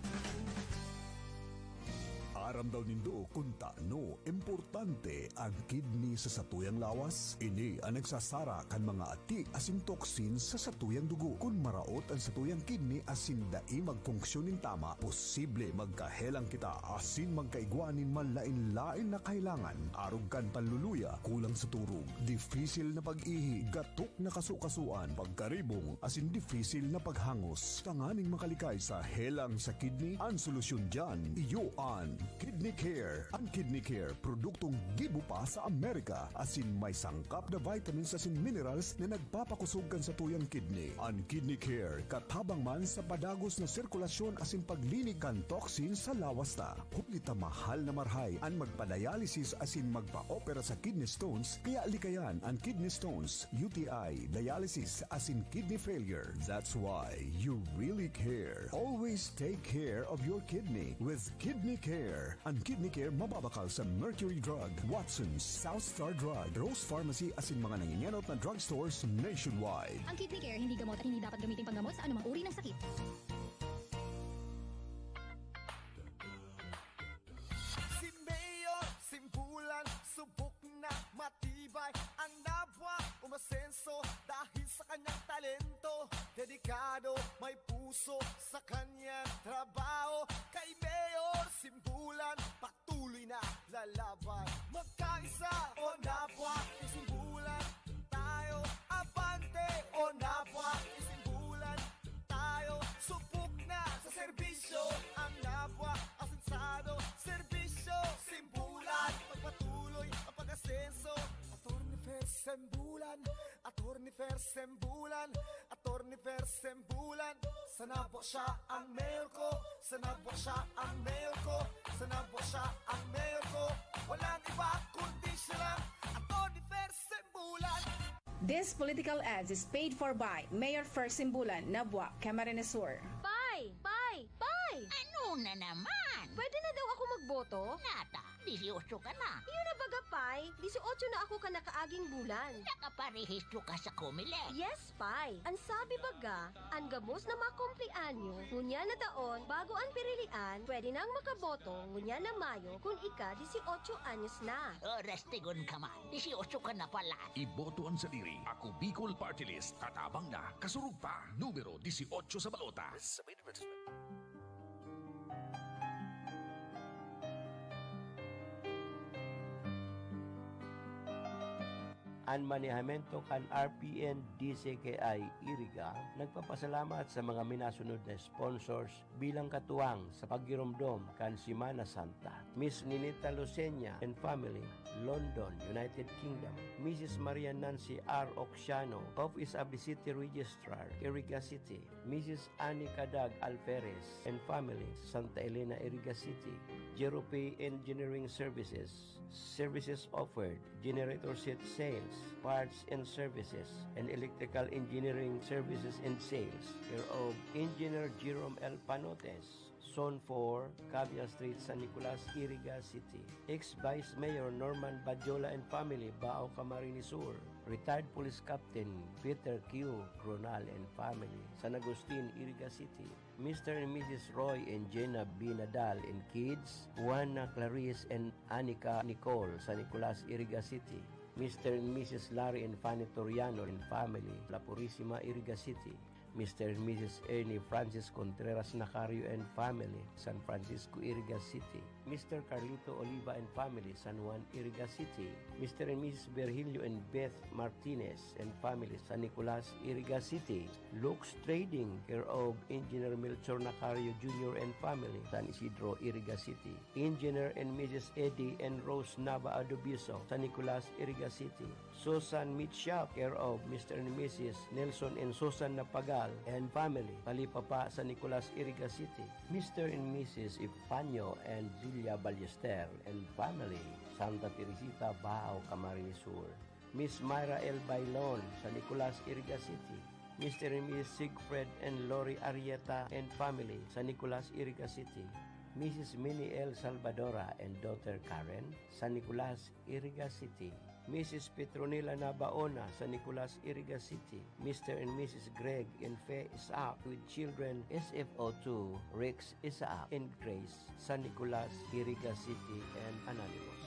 Aram daw nindo kun tano importante an kidney sa satuyang lawas? Ini an nagsasara kan mga ati asin toxin sa satuyang dugo. Kun maraot an satuyang kidney asin dai magfunksyon nin tama, posible magkahelang kita asin magkaigwa nin manlaen-laen na kahelangan, arog kan panluluya, kulang sa turog, difisil na pag-ihi, gatok na kasukasuan, pagkaribong, asin difisil na paghangos. Tanganing makalikay sa helang sa kidney, an solusyon diyan, iyo an Kidney Care. An Kidney Care, produktong gibo pa sa Amerika, asin may sangkap na vitamins asin minerals na nagpapakosog kan satuyang kidney. An Kidney Care, katabang man sa padagos na sirkulasyon asin paglinig kan toxin sa lawas ta. Huli ta mahal na marahay an magpa-dialysis asin magpa-opera sa kidney stones, kaya likayan an kidney stones, U T I, dialysis, asin kidney failure. That's why you really care. Always take care of your kidney with Kidney Care. An Kidney Care mababakal sa Mercury Drug, Watson's, South Star Drug, Rose Pharmacy asin mga nangingenot na drugstores nationwide. Ang Kidney Care hindi gamot at hindi dapat gamitin panggamot sa anumang uri ng sakit. Si Mayor Simbulan, subok na matibay ang nabwa, umasenso dahil sa kanyang talento. Dedikado, may puso sa kanyang trabaho. Kay Mayor Simbulan, patuloy na lalaban. Magkaisa o nabwa, Simbulan tayo. Abante o nabwa, Simbulan tayo. Subok na sa serbisyo ang nabwa, asensado, serbisyo, Simbulan. Pagpatuloy ang pag-asenso. Attorney Fer Sembulan, Attorney Fer Sembulan, Attorney Fer Sembulan. Sa nabwa siya ang mayor ko, sa nabwa siya ang mayor ko, sa nabwa siya ang mayor ko. Walang iba kundi siya lang, Attorney Fer Sembulan. This political ads is paid for by Mayor Fer Simbulan, Nabua, Camarines Sur. Pay! Pay! Pay! Ano na naman? Pwede na daw ako magboto? Nata, dieciocho ka na. Iyo na baga, Pay. Dieciocho na ako kan nakaaging bulan. Nakaparehistro ka sa Comelec? Yes, Pay. An sabi baga, an gabos na makumpleanyo, ngunyan na taon, bago an pirilian, pwede nang makaboto, ngunyan na Mayo, kun ika dieciocho anyos na. Oras tigon ka man, dieciocho ka na pala. Iboto an sadiri. Ako Bicol Party List. Katabang na, kasurog pa. Numero dieciocho sa balota. This is a paid advertisement. An manehamento kan R P N D C K I Iriga nagpapasalamat sa mga minasunod na sponsors bilang katuwang sa paggiromdom kan Semana Santa. Miss Ninita Lucenia and family, London, United Kingdom. Missus Maria Nancy R. Oxiano, Office of the City Registrar, Iriga City. Missus Annie Cadag Alferez and family, Santa Elena, Iriga City. Jerope Engineering Services. Services offered: generator set sales, parts and services, and electrical engineering services and sales. Care of Engineer Jerome L. Panotes, Zone four, Cavial Street, San Nicolas, Iriga City. Ex-Vice Mayor Norman Badjola and family, Bao, Camarines Sur. Retired Police Captain Peter Q. Cronal and family, San Agustin, Iriga City. Mister and Missus Roy and Jenna B. Nadal and kids, Juana, Clarice, and Anika Nicole, San Nicolas, Iriga City. Mister and Missus Larry and Fanny Toriano and family, La Purisima, Iriga City. Mister and Missus Ernie Francis Contreras Nacario and family, San Francisco, Iriga City. Mister Carlito Oliva and family, San Juan, Iriga City. Mister and Missus Virgilio and Beth Martinez and family, San Nicolas, Iriga City. Lux Trading, care of Engineer Melchor Nacario Junior and family, San Isidro, Iriga City. Engineer and Missus Eddie and Rose Nava Adobiso, San Nicolas, Iriga City. Susan Meat Shop, care of Mister and Missus Nelson and Susan Napagal and family, Talipapa, San Nicolas, Iriga City. Mister and Missus Epifanio and Julia Ballester and family, Santa Teresita, Bao, Camarines Sur. Miss Myra L. Bailon, San Nicolas, Iriga City. Mister and Missus Siegfried and Lori Arrieta and family, San Nicolas, Iriga City. Missus Minnie L. Salvadora and daughter Karen, San Nicolas, Iriga City. Missus Petronila Nabaona, San Nicolas, Iriga City, Mister and Missus Greg and Fe Isaac with children, S F O two, Rex Isaac and Grace, San Nicolas, Iriga City, and anonymous.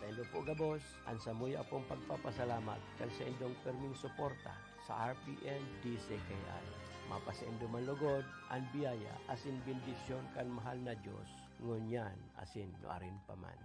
Saindo po gabos an samuya pong pagpapasalamat kan saindong perming suporta sa R P N D C K I. Mapasaindo man logod an biyaya asin bendisyon kan mahal na Dios, ngunyan asin nuarin pa man.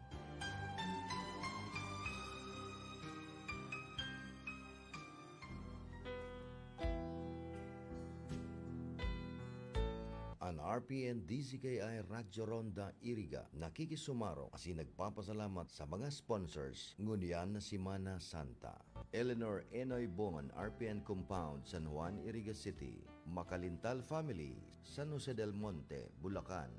An R P N D C K I Radyo Ronda Iriga nakikisumaro asin nagpapasalamat sa mga sponsors ngunyan na Semana Santa. Eleanor Enoy Bon, R P N Compound, San Juan, Iriga City. Makalintal Family, San Jose del Monte, Bulacan.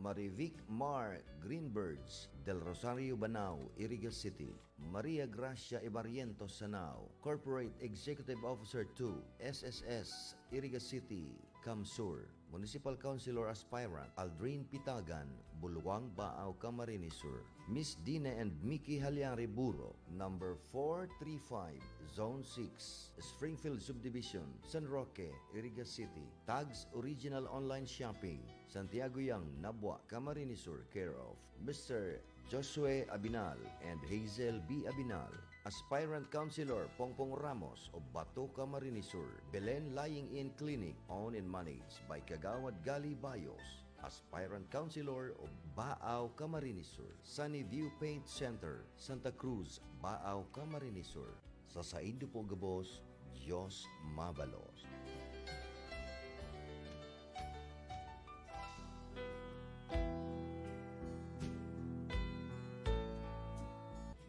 Marivic Mar Greenbirds, Del Rosario, Banao, Iriga City. Maria Gracia Ibarrientos Sanao, Corporate Executive Officer two, S S S, Iriga City, CamSur. Municipal Councilor Aspirant, Aldrin Pitagan, Bulwang, Baao, Camarines Sur. Miss Dina and Mickey Halyari Buro, number four three five, Zone six, Springfield Subdivision, San Roque, Iriga City. Tags Original Online Shopping, Santiago Yang, Nabua, Camarines Sur, care of Mister Josue Abinal and Hazel B Abinal. Aspirant Councilor Pongpong Ramos of Bato, Camarines Sur. Belen Lying-in Clinic, owned and managed by Kagawad Gali Bayos, Aspirant Councilor of Baao, Camarines Sur. Sunny View Paint Center, Santa Cruz, Baao, Camarines Sur. Sa saindo po gabos, Diyos mabalos.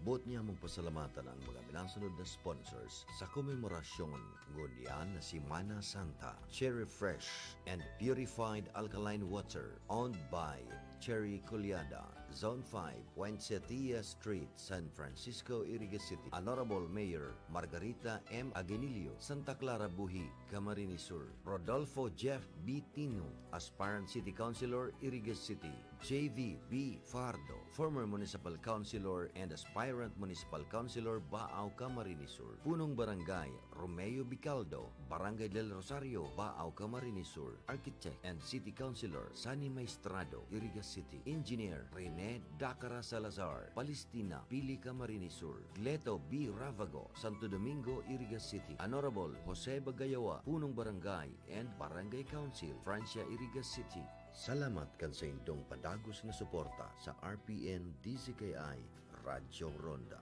Boot niya mong pasalamatan ang mga minasunod na sponsors sa komemorasyon ngunyan na Semana Santa: Cherry Fresh and Purified Alkaline Water, owned by Cherry Culiada, Zone five, Poinsettia Street, San Francisco, Iriga City. Honorable Mayor Margarita M Aguinillo, Santa Clara, Buhi, Camarines Sur. Rodolfo Jeff B Tino, Aspirant City Councilor, Iriga City. J V B Fardo, former Municipal Councilor and Aspirant Municipal Councilor, Baao, Camarines Sur. Punong Barangay Romeo Bicaldo, Barangay del Rosario, Baao, Camarines Sur. Architect and City Councilor Sunny Maestrado, Iriga City. Engineer Rene Dacara Salazar, Palestina, Pili, Camarines Sur. Gleto B Ravago, Santo Domingo, Iriga City. Honorable Jose Bagayawa, Punong Barangay and Barangay Council, Francia, Iriga City. Salamat kan saindong padagos na suporta sa R P N D C K I Radyo Ronda.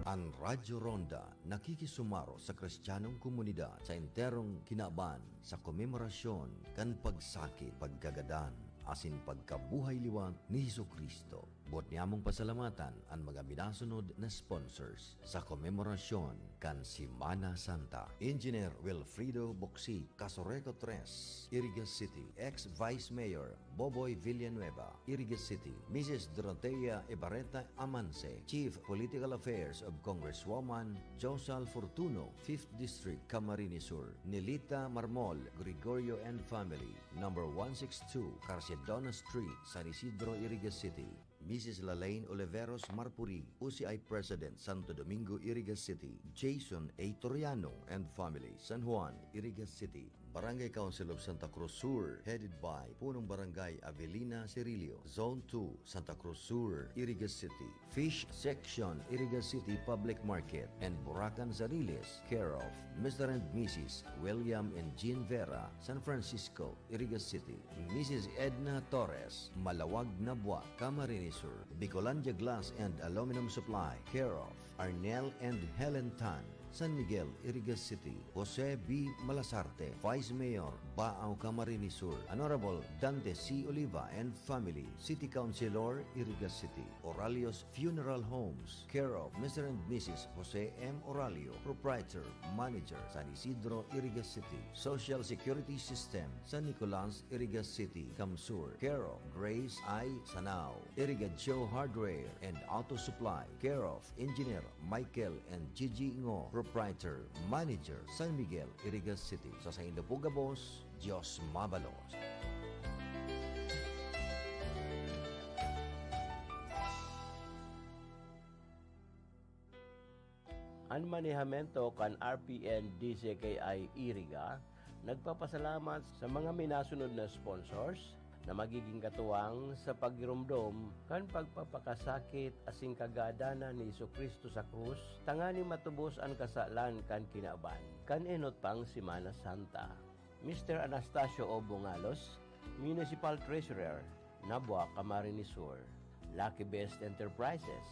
An Radyo Ronda nakikisumaro sa Kristiyanong komunidad sa enterong kinaban sa komemorasyon kan pagsakit, pagkagadan, asin pagkabuhay liwat ni Jesu-Cristo. Boot niamong pasalamatan an mga minasunod na sponsors sa komemorasyon kan Semana Santa: Engineer Wilfredo Boksi, Casureco tres, Iriga City; ex-Vice Mayor Boboy Villanueva, Iriga City; Missus Dorotea Ebareta Amanse, Chief Political Affairs of Congresswoman Josal Fortuno, Fifth District, Camarines Sur; Nelita Marmol Gregorio and family, number one six two, Carcedona Street, San Isidro, Iriga City; Missus Lalaine Oliveros Marpuri, O C I President, Santo Domingo, Iriga City; Jason A Toriano and family, San Juan, Iriga City; Barangay Council of Santa Cruz Sur, headed by Punong Barangay Avelina Cirillo, Zone two, Santa Cruz Sur, Iriga City; Fish Section, Iriga City Public Market and Buracan Zariles, care of Mister and Missus William and Jean Vera, San Francisco, Iriga City; Missus Edna Torres, Malawag, Nabua, Camarines Sur; Bicolandia Glass and Aluminum Supply, care of Arnel and Helen Tan, San Miguel, Iriga City; Jose B Malasarte, Vice Mayor, Baao, Camarines Sur; Honorable Dante C Oliva and family, City Councilor, Iriga City; Oralio's Funeral Homes, care of Mister and Missus Jose M Oralio, Proprietor, Manager, San Isidro, Iriga City; Social Security System, San Nicolas, Iriga City, CamSur, care of Grace I Sanao; Irigacio Hardware and Auto Supply, care of Engineer Michael and Gigi Ngo, Proprietor, Manager, San Miguel, Iriga City. Sa saindo po gabos, Diyos mabalos. An manehamento kan R P N D Z K I Iriga nagpapasalamat sa mga minasunod na sponsors na magiging katuwang sa paggiromdom kan pagpapakasakit asin kagadanan ni Jesu-Cristo sa krus, tanganing matubos an kasalan kan kinaban kan enot pang Semana Santa. Mister Anastasio O. Bungalos, Municipal Treasurer, Nabua, Camarines Sur. Lucky Best Enterprises,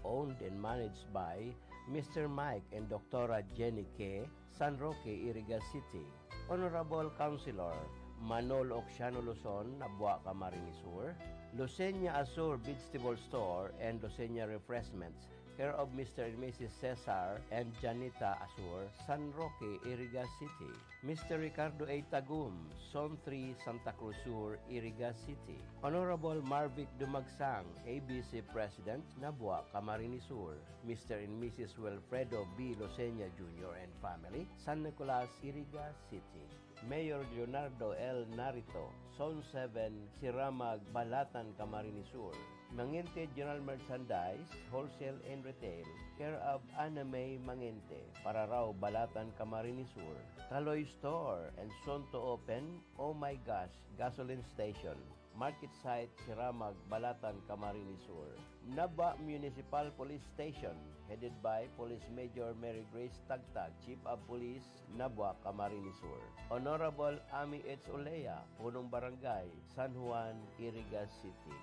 owned and managed by Mister Mike and Doctora Jenny K., San Roque, Iriga City. Honorable Councilor Manolo Oxiano Luzon, Nabua, Camarines Sur. Lucenia Azul Vegetable Store and Lucenia Refreshments, care of Mister and Missus Cesar and Janita Azul, San Roque, Iriga City. Mister Ricardo A. Tagum, Zone three, Santa Cruz Sur, Iriga City. Honorable Marvic Dumagsang, A B C President, Nabua, Camarines Sur. Mister and Missus Wilfredo B. Losenia Junior and family, San Nicolas, Iriga City. Mayor Leonardo L. Narito, Zone seven, Siramag, Balatan, Camarines Sur. Mangente General Merchandise, Wholesale and Retail, care of Anna May Mangente, Pararao, Balatan, Camarines Sur. Kaloy Store and soon to open, Oh My Gosh, Gasoline Station, Market Site, Siramag, Balatan, Camarines Sur. Nabua Municipal Police Station, headed by Police Major Mary Grace Tagtag, Chief of Police, Nabua, Camarines Sur. Honorable Amy H. Olea, Punong Barangay, San Juan, Iriga City.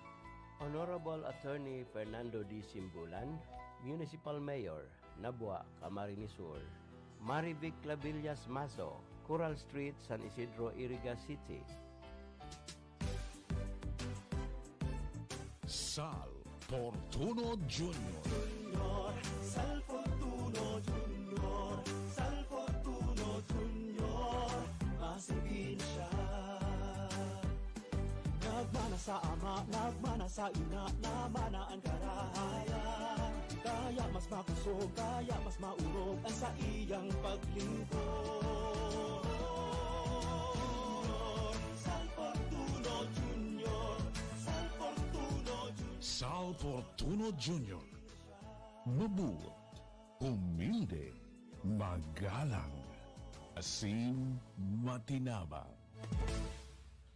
Honorable Attorney Fernando D. Simbulan, Municipal Mayor, Nabua, Camarines Sur. Marivic Clavillas Mazo, Coral Street, San Isidro, Iriga City. Sal Fortuno Junior. Junior, Sal Fortuno Junior, Sal Fortuno Junior, masibi na siya. Nagmana sa ama, nagmana sa ina, namana an karahayan. Kaya mas makusog, kaya mas maorog an saiyang paglingkod. Sal Fortuno Junior, Sal Fortuno Junior. Sal Fortuno Junior. Mabuot, humilde, magalang, asin matinabang.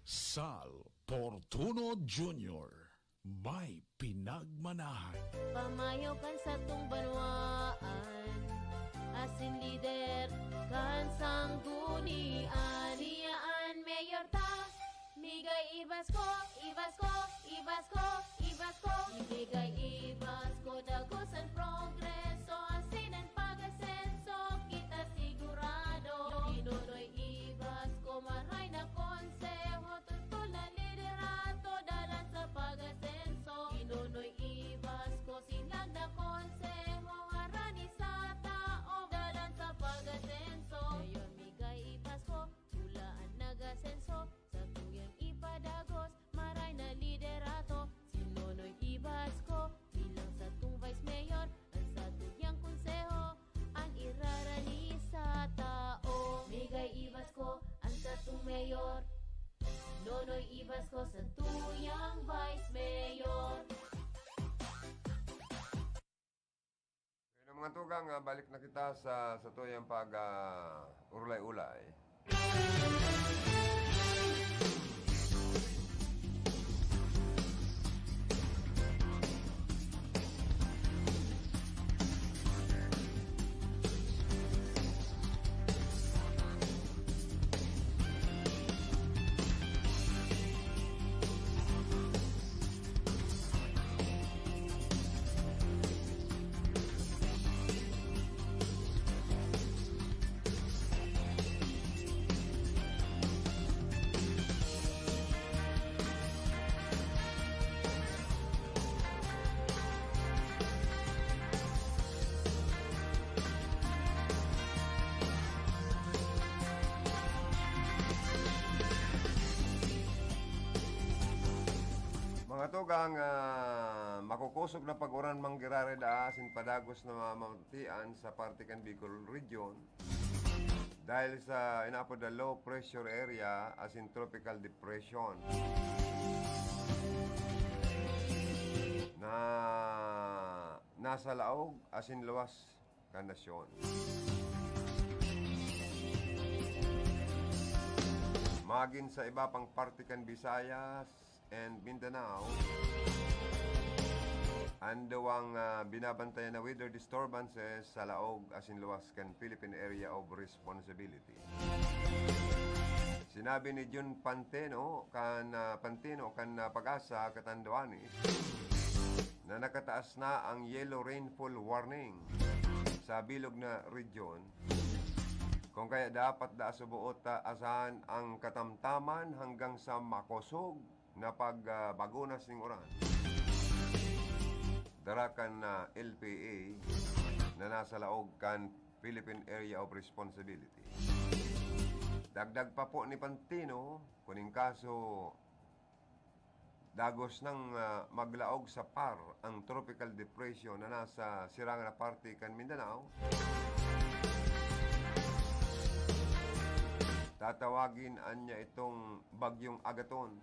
Sal Fortuno Junior, may pinagmanahan. Pamayo kan satong banwaan, asin lider kan sanggunian. Siya an mayor ta, migay i-basko, i-basko, i-basko, i-basko. Migay i-basko, dagos an progreso, asin an pag-asenso, kita sigurado. Kinonoy i-basko, maray na konseho, tutol na liderato, dalan sa pag-asenso. Kinonoy i-basko, sinlag na konseho, harani sa tao, dalan sa pag-asenso. Ngayon, migay i-basko, pula an nag-asenso, satuyang ipadagos, maray na liderato. Si Nonoy i-basko, bilang satong vice mayor, an satuyang konseho, an irarani sa tao. Migay i-basko, an satong mayor. Nonoy i-basko, satuyang vice mayor. Kaya mga tugang, ah, balik na kita sa, sa tuyang pag, ah, urulay-ulay. Mga tugang, ah, Makukosog na pag-uran manggiraray daa asin padagos na mamatian sa parte kan Bicol Region dahil sa inaapod na low pressure area asin tropical depression na nasa laog asin luwas kan nasyon. Magin sa iba pang parte kan Visayas, and Mindanao, an duwang, ah, binabantayan na weather disturbances sa laog asin luwas kan Philippine Area of Responsibility. Sinabi ni Jun Panteno kan, ah, Panteno kan, ah, PAGASA Catanduanes na nakataas na ang yellow rainfall warning sa bilog na region. Kung kaya dapat daa suboot ta asahan ang katamtaman hanggang sa makosog na pag, ah, bagunas ning uran. Dara kan, ah, L P A na nasa laog kan Philippine Area of Responsibility. Dagdag pa po ni Pantino, kuning kaso dagos nang, ah, maglaog sa PAR ang tropical depression na nasa sirangan na parte kan Mindanao, tatawagin anya itong Bagyong Agaton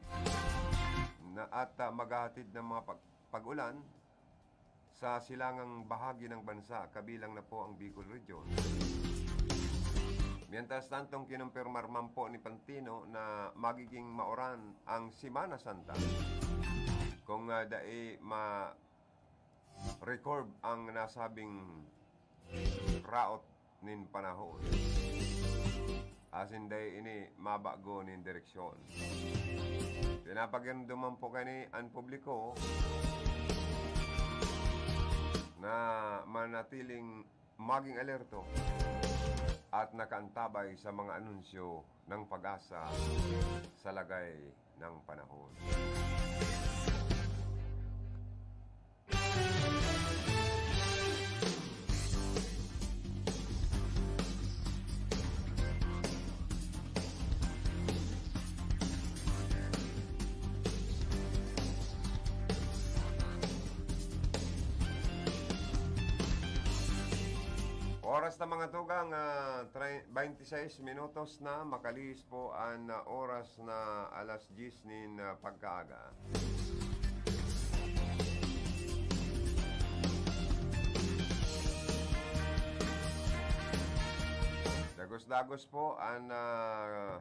na at, ah, maghahatid ng mga pag-, pag-ulan sa silangang bahagi ng bansa, kabilang na po ang Bicol Region. Mientras tantong kinumpirmar man po ni Pantino na magiging mauran ang Semana Santa kung, ah, dai ma-record ang nasabing raot nin panahon. Asin dai ini mabago nin direksyon. Pinapakiramdaman po kani an publiko na manatiling maging alerto at nakaantabay sa mga anunsyo ng PAGASA sa lagay ng panahon. Oras na, mga tugang, ah, tre-, twenty-six minutos na, makalihis po an, ah, oras na alas diyes nin, ah, pagkaaga. Dagos-dagos po an, ah,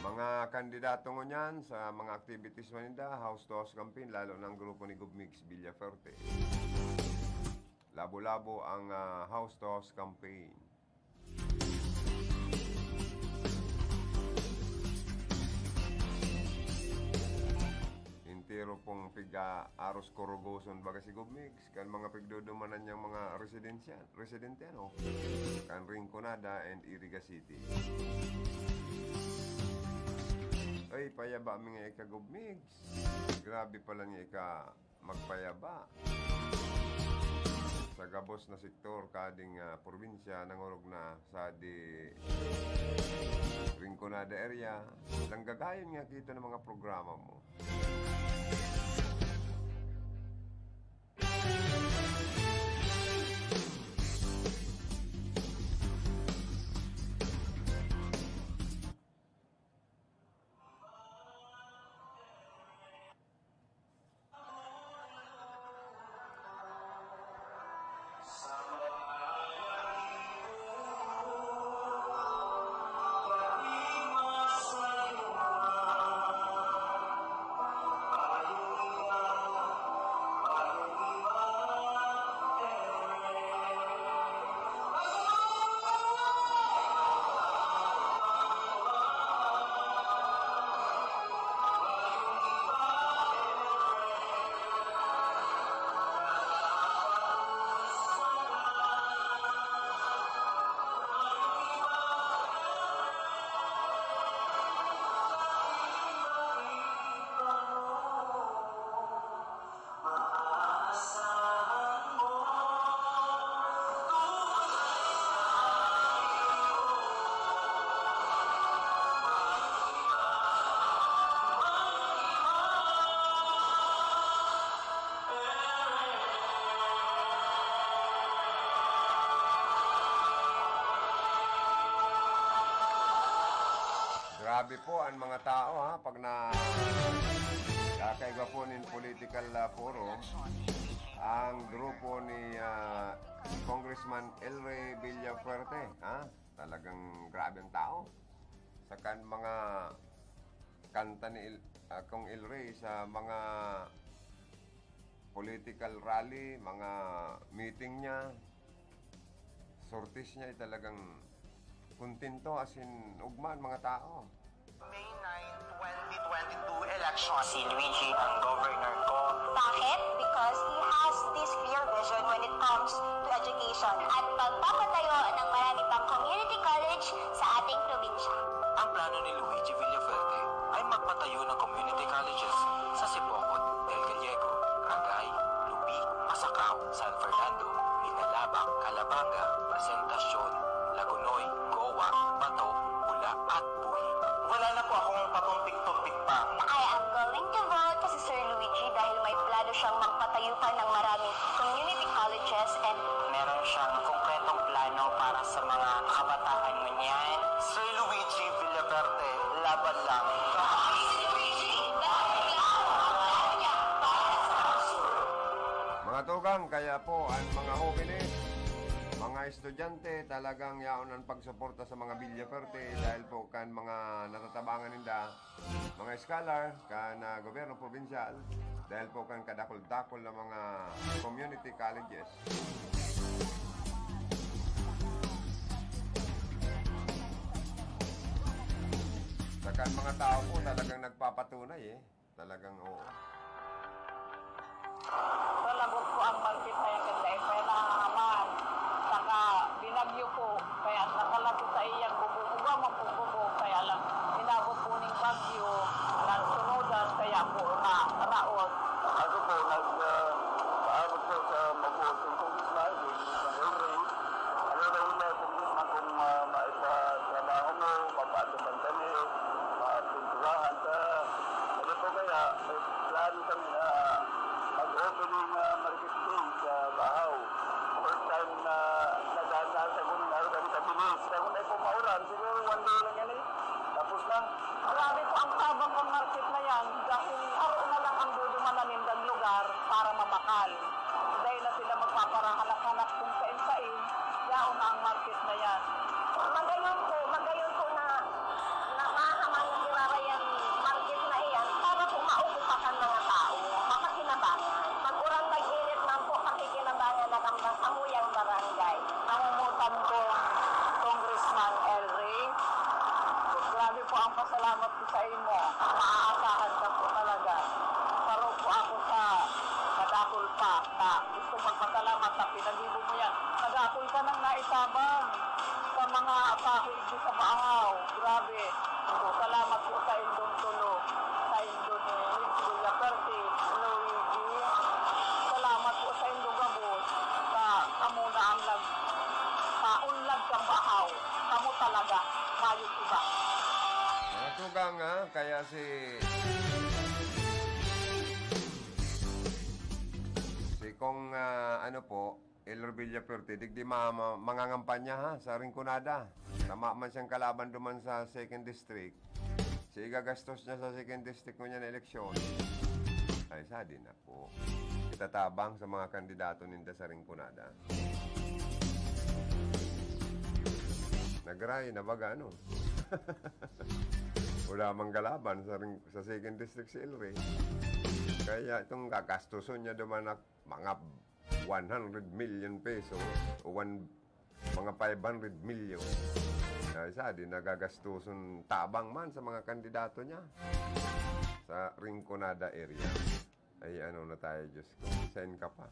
mga kandidato ngunyan sa mga activities man ninda, house to house campaign, lalo na ang grupo ni Gov Migs Villafuerte. Labo-labo ang, ah, house to house campaign. Entero pong piga-aros kurugoson baga si Gov Migs, kan mga pigdudumanan niyang mga residensya-, residente, ano, kan Rinconada and Iriga City. Ay, payaba mi nga ika, Gov Migs. Grabe pala nga ika magpayaba. Sa gabos na sektor kading, ah, probinsya, nangorog na sa di Rinconada area. Langgagayon nga kita ng mga programa mo. Grabe po ang mga tao, ha, pag na kakaigwa po nin political, ah, forum, ang grupo ni, ah, Congressman El Rey Villafuerte, ha, talagang grabe ang tao. Saka ang mga kanta ni El-, ah, Cong El Rey sa mga political rally, mga meeting niya, sorties niya, ay talagang kontento, as in, ugma an mga tao. May nine, twenty twenty-two election. Si Luigi ang governor ko. Bakit? Because he has this clear vision when it comes to education at pagpapatayo ng marami pang community college sa ating probinsya. Ang plano ni Luigi Villafuerte ay magpatayo ng community colleges sa Sibocot, El Gallego, Ragay, Lubi, Masacao, San Fernando, Minalabac, Calabanga, Presentacion, Lagonoy, Goa, Bato, Bula, at Buhi. Wala na po akong patumpik-tumpik pa. I am going to vote si Sir Luigi dahil may plano siyang magpatayo pa ng maraming community colleges and Meron siyang konkretong plano para sa mga kabataan ngunyan. Sir Luigi Villaverde, laban lang. Mga tugang, kaya po ang mga hobenes, mga estudyante, talagang yaon ang pagsuporta sa mga Villafuerte dahil po kan mga natatabangan ninda, mga scholar, kan, ah, gobyerno probinsyal, dahil po kan kadakul-dakul na mga community colleges. Saka ang mga tao po talagang nagpapatunay eh. Talagang oo. Palabot ko ang market na yan, ganda eh, kaya nangangaman. Saka binagyo ko, kaya nakalapit sa iyang bubong. Uga man po bubong, kaya lang, inabot po ning bagyo, nagsunodan, kaya po na raot. Ako po, nag, ah, paabot po sa mabuot kong congressman, si Congressman Henry. Ano daw yung mga congressman kung, ah, maipatrabaho mo, mapaatubang kami, mapinturahan ka. Ano po kaya, may plano kami na mag-opening, ah, market day sa Bahaw. First time na naghahanap sa kung ano kami sa Pilis. Kung may pumauran, siguro one day lang yan eh. Tapos na. Grabe po ang tabang ng market na yan dahil haro na lang ang duduman na nindang lugar para mamakal. Dahil na sila magpaparahanap-hanap kung sain-sain, yaon na ang market na yan. Magayon po, magayon po na nakahaman na sirara yung market na iyan para po maupo pa kan mga tao, mapakinabangan. Mag-uran, mag-init man po, pakikinabangan na kan samuyang barangay. Nangungutan po, Congressman El Rey. Grabe po ang pasalamat ko sa imo. Maaasahan ka po talaga. Paro po ako sa kadakul pa na gusto magpasalamat sa pinag-ibo mo yan. Kadakul ka nang naitabang sa mga kahoy di sa Bahaw. Grabe. So, salamat po sa indong tulo. Sa indo ni Luigi Villafuerte, Luigi. Salamat po sa indo gabos. Sa kamo na ang nag paunlad sa Bahaw. Kamo talaga. Mayo iba. Mga tugang, ha? Kaya si... Si Cong, ah, ano po, El Rey Villafuerte, digdi ma, ma, mangangampanya, ha, sa Rinconada. Tama man siyang kalaban duman sa second district. Si igagastos niya sa second district ngunyan na eleksyon. Ay, sadi na po. Itatabang sa mga kandidato ninda sa Rinconada. Nagray na baga, ano? Wala mang kalaban sa, ring- sa second district si El Rey. Kaya itong gagastuson niya duman na mga one hundred million pesos o one, mga five hundred million. Ay, sadi na gagastuson tabang man sa mga kandidato niya sa Rinconada area. Ay, ano na tayo, Diyos ko. Saan ka pa?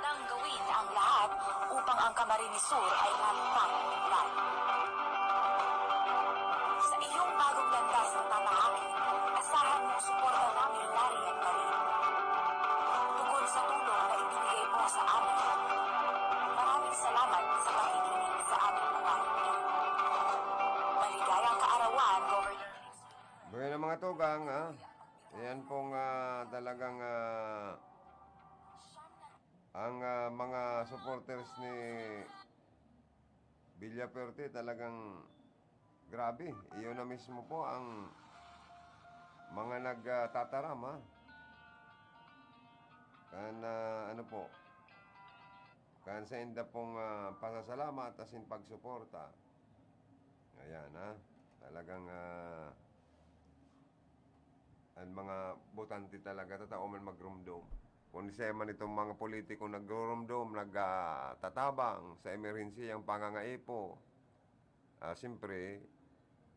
Ang gawin ang lahat upang ang Camarines Sur ay lalong pang-unlad. Sa iyong bagong landas na tatahakin, asahan mong suporta namin nariyan ka rin. Bukod sa tulong na ibinigay mo sa amin, maraming salamat sa pakikinig sa aming mga himpilan. Maligayang kaarawan, Governor Dingson. Bueno, mga tugang, ah. Ayan pong ah, talagang ah, ang ah, mga supporters ni Villafuerte talagang grabe. Iyon na mismo po ang mga nagtataram, ha. Kan ah, ano po, kan sa inda pong ah, pasasalamat asin pagsuporta. Ayan, ha. Talagang ah, ang mga botante talaga, tatao man magrumdom. Kung siya man itong mga politiko nagrurumdom, nagtatabang sa emerhensiyang pangangaipo, ah, siyempre,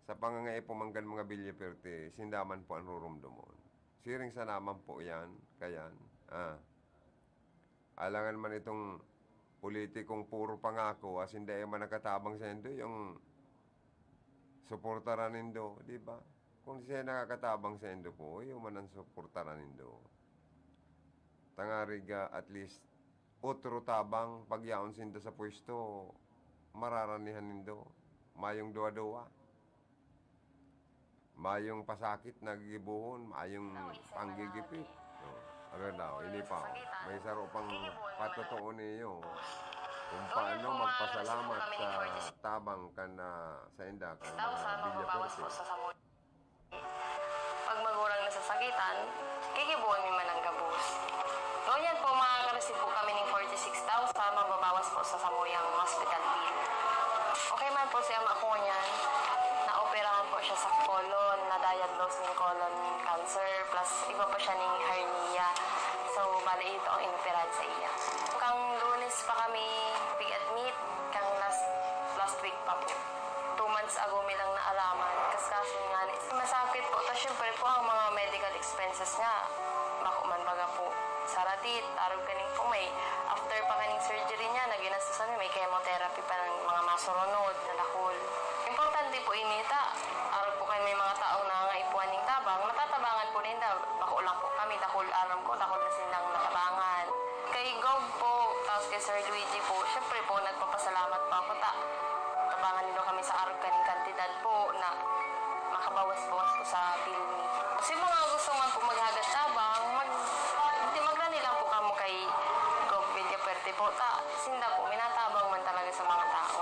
sa pangangaipo man kan mga Villafuerte, sinda man po ang rurumdomon. Siring sana man po yan, kayan. Ah. Alangan man itong politikong puro pangako, asin dai man nakatabang saindo yung suportaran nindo, di ba? Kung siya nakakatabang saindo po, iyo man ang suportaran nindo. Tangarig ah, at least, otro tabang, pagyaon sinda sa pwesto, mararanihan nindo. Mayong duwa-duwa. Mayong pasakit na gigibohon, mayong panggigipit. Oh, ano daw, ini pa, oh. May saro pang patutuon niyo kung paano magpasalamat sa tabang kan ah, sa inda kan ah, Villa Corte. Pag magurang nasasakitan, gigibohon mi man ang gabos. Ngunyan po, makaka-receive po kami ning forty-six thousand, mababawas po sa samuyang hospital bill. Okay man po si ama ko ngunyan. Naoperahan po siya sa colon, na-diagnose ning colon cancer, plus iba pa siya ning hernia. So, bali ito ang inoperahan sa iya. Kang Lunes pa kami pig-admit, kang last last week pa po. Two months ago mi lang naalaman. Kaskason nga ni, masakit po. Tapos syempre po, ang mga medical expenses nga, bako man baga po, saradit, arog kaning po may, after pa kaning surgery niya, na ginastusan mi, may chemotherapy pa ng mga masurunod na dakul. Importante po ini ta, arog po kayo may mga taong nangangaipuhan ning tabang, natatabangan po ninda, bako lang po kami, dakul aram ko, dakul na silang natabangan. Kay Gov po, tapos kay Sir Luigi po, syempre po, nagpapasalamat po ako ta. Tabangan nila kami sa arog kaning kantidad po na makabawas-bawas po sa bill mi. Kasi mga gusto man po maghagad tabang, mag, di magrani lang po kamo kay Gov Villafuerte po ta. Sinda po, minatabang man talaga sa mga tao.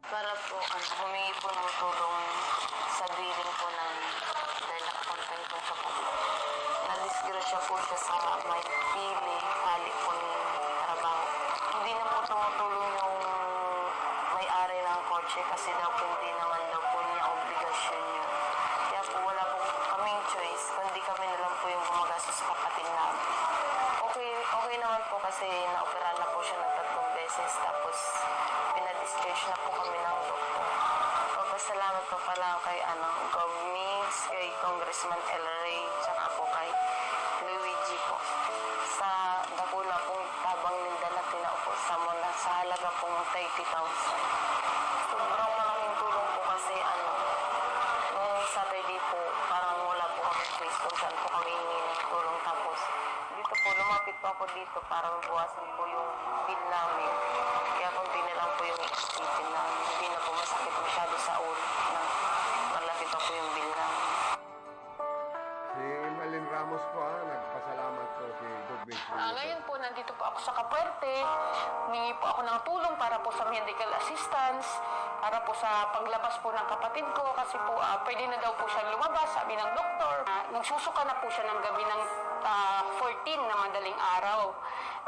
Para po, ano, humingi po ng tulong sa billing po namin. Dahil nakakontahin po siya po. Nadisgrasya po siya sa may pili, hali po ng trabaho. Hindi na po tumutulong yung may-ari ng kotse kasi daw po hindi naman daw po niya obligasyon yun. Kaya po wala po kaming choice, kundi kami na lang po yung gumagastos sa kapatid namin. Okay, okay naman po kasi naoperahan na po siya ng tatlong beses, tapos pinadischarge na po kami ng doktor. Magpasalamat po pala ako kay ano, Gov Migs, kay Congressman El Rey, tsaka po kay Luigi po. Sa dakula pong tabang ninda na tinao po sa muna sa halaga pong thirty thousand. Sobrang malaking tulong po kasi ano, nung Saturday po, parang wala po kami choice kung saan po kami hihingi ng tulong. Tapos, dito po, lumapit po ako dito para mabawasan po yung bill namin. Kaya konti na lang po yung iisipin namin. Hindi na po masakit masyado sa ulo na malaki pa po yung bill namin. Si Malin Ramos po ha, nagpasalamat po kay Gov Migs. Ah, ngayon po, nandito po ako sa Capuerte. Humingi po ako ng tulong para po sa medical assistance, para po sa paglabas po ng kapatid ko kasi po ah, pwede na daw po siyang lumabas, sabi ng doktor. Ah, nagsusuka na po siya ng gabi ng ah, fourteen na madaling araw.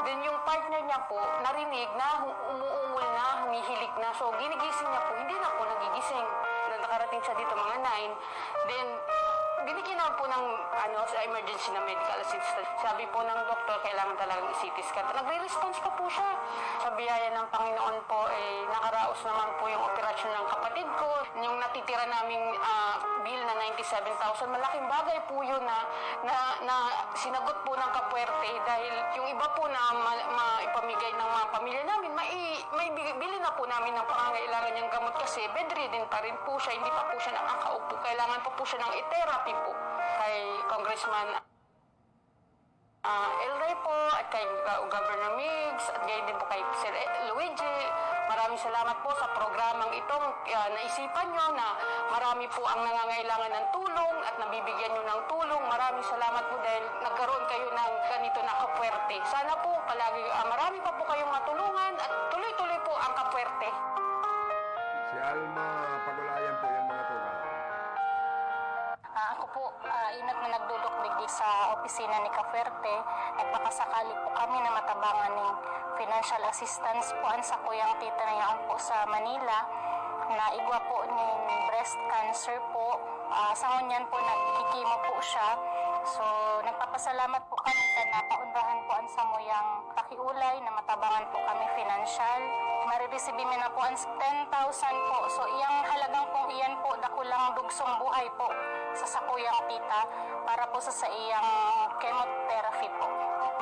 Then yung partner niya po, narinig na hu- umuungol na, humihilik na. So ginigising niya po, hindi na po nagigising. Na nakarating siya dito mga nine. Then Binigyan naman po ng, ano, sa emergency na medical assistance. Sabi po ng doktor, kailangan talagang i-C T scan. Nagre-response pa po siya. Sa biyaya ng Panginoon po, eh, nakaraos naman po yung operasyon ng kapatid ko. Yung natitira naming, ah, bill na ninety-seven thousand, malaking bagay po yun na, na, na sinagot po ng Kapuwerte dahil yung iba po na ma-, maipamigay ng mga pamilya namin, mai-, may bi-, bili na po namin ng pangangailangan niyang gamot kasi bedridden pa rin po siya, hindi pa po siya nakakaupo. Kailangan pa po siya ng i-therapy po. Kay Congressman, ah, El Rey po at kay Go-, Governor Migs at gayon din po kay Sir, eh, Luigi, maraming salamat po sa programang itong, ah, naisipan nyo na marami po ang nangangailangan ng tulong at nabibigyan nyo ng tulong. Maraming salamat po dahil nagkaroon kayo ng ganito na Kapuwerte. Sana po palagi, ah, marami pa po kayong matulungan at tuloy-tuloy po ang Kapuwerte. Si Alma Pagulayan po yung mga tugang. Ah, ako po, ah, inot na nagdulok digdi sa opisina ni Kapuwerte. Nagpakasakali po kami na matabangan ning financial assistance po an sakuyang tita na yaon po sa Manila, na igwa po nin breast cancer po. Ah, sa ngunyan po, nagkikimo po siya. So, nagpapasalamat po kami ta napaundahan po an samuyang pakiulay na matabangan po kami financial. Mariresibi mi na po an ten thousand po. So, iyang halagang pong iyan po, dakulang dugsong buhay po sa sakuyang tita para po sa saiyang chemotherapy po.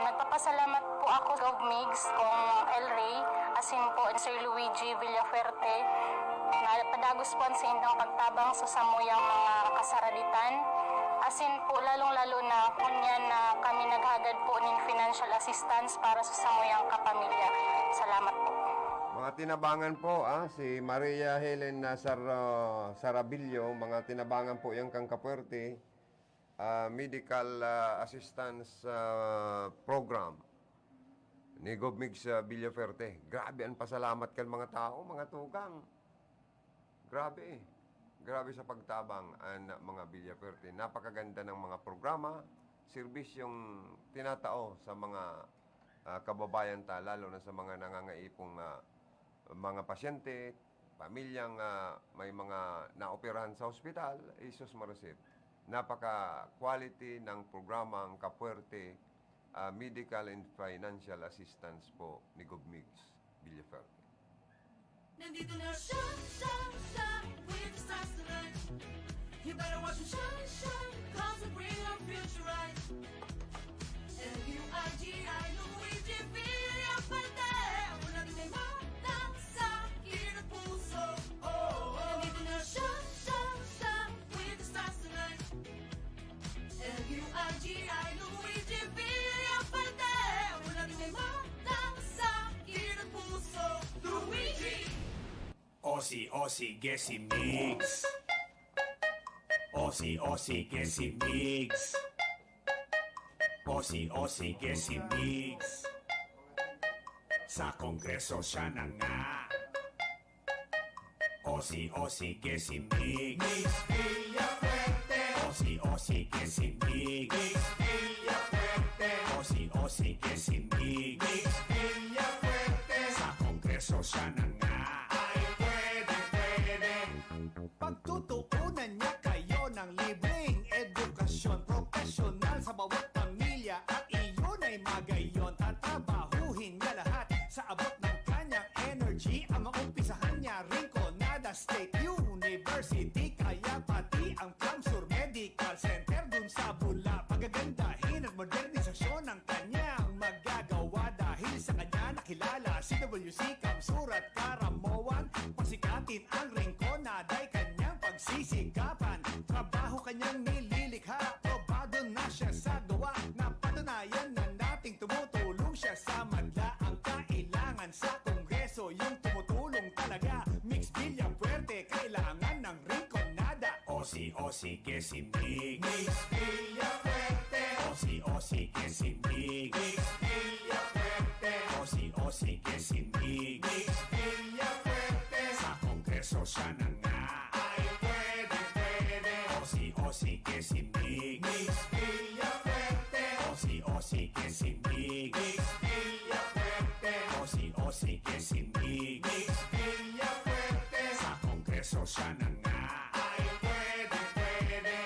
Nagpapasalamat po ako, Gov Migs, Cong El Rey, asin po Sir Luigi Villafuerte, na padagos po an saindang pagtabang sa samuyang mga kasaraditan. Asin po, lalong-lalo na ngunyan na kami naghagad po nin financial assistance para sa samuyang kapamilya. Salamat po. Mga tinabangan po, ah, si Maria Helen Nazar-, ah, Sarabillo, mga tinabangan po yan kang Kapuwerte, ah, medical, ah, assistance, ah, program ni Gov Migs, ah, Villafuerte. Grabe ang pasalamat kan mga tao, mga tugang. Grabe eh. Grabe sa pagtabang an mga Villafuerte. Napakaganda ng mga programa, serbisyong tinatao sa mga, ah, kababayan ta, lalo na sa mga nangangaipong, ah, mga pasyente, pamilyang, ah, may mga naoperahan sa ospital. Jesus Marisip. Napaka-quality ng programang Kapuwerte, ah, medical and financial assistance po ni Gov Migs Villafuerte. Nandito na siya, siya, siya, with the stars tonight. You better watch him shine, shine, 'cause we bring our future right. L U I G I, Luigi Villafuerte. Wala din may matang sa kirot puso. Oh, oh. Nandito na siya, siya, siya, with the stars tonight. L U I G I, Luigi Villafuerte. Wala din may matang sa kirot puso. Luigi! Osi, osi, gesi, migs. Osi, osi, gesi, migs. Osi, osi, gesi, migs. Sa Kongreso siya na nga. Osi, osi, gesi, migs. Migs Villafuerte. Osi, osi, gesi, migs. Migs Villafuerte. Osi, osi, gesi, migs. Migs Villafuerte. Sa Kongreso siya na nga. Ay, pwede, pwede. Pagtutuunan niya kayo ng libreng edukasyon profesyonal sa bawat pamilya at iyon ay magayon. Tatrabahuhin niya lahat sa abot ng kanyang energy. Ang maumpisahan niya, Rinconada State University, kaya pati ang ClamSur Medical Center dun sa Bula. Pagagandahin at modernisasyon ng kanyang magagawa. Dahil sa kanya nakilala si W C ClamSur at Caramoan. Pasikatin ang Rinconada'y kanyang pagsisikapan. Trabaho kanyang nililikha, probado na siya sa gawa. Napatunayan na nating tumutulong siya sa madla. Ang kailangan sa Kongreso, yung tumutulong talaga. Migs Villafuerte, kailangan ng Rinconada. Osi, osi, gesi, migs. Migs Villafuerte. Osi, osi, gesi, migs. Migs Villafuerte. Osi, osi, gesi, migs. Migs Villafuerte. Sa Kongreso siya na nga. Ay, pwede, pwede. Osi, osi, gesi, migs. Migs Villafuerte. Osi, osi, gesi, migs. Migs Villafuerte. Osi, osi, gesi, migs. Migs Villafuerte. Sa Kongreso siya na nga. Ay, pwede, pwede.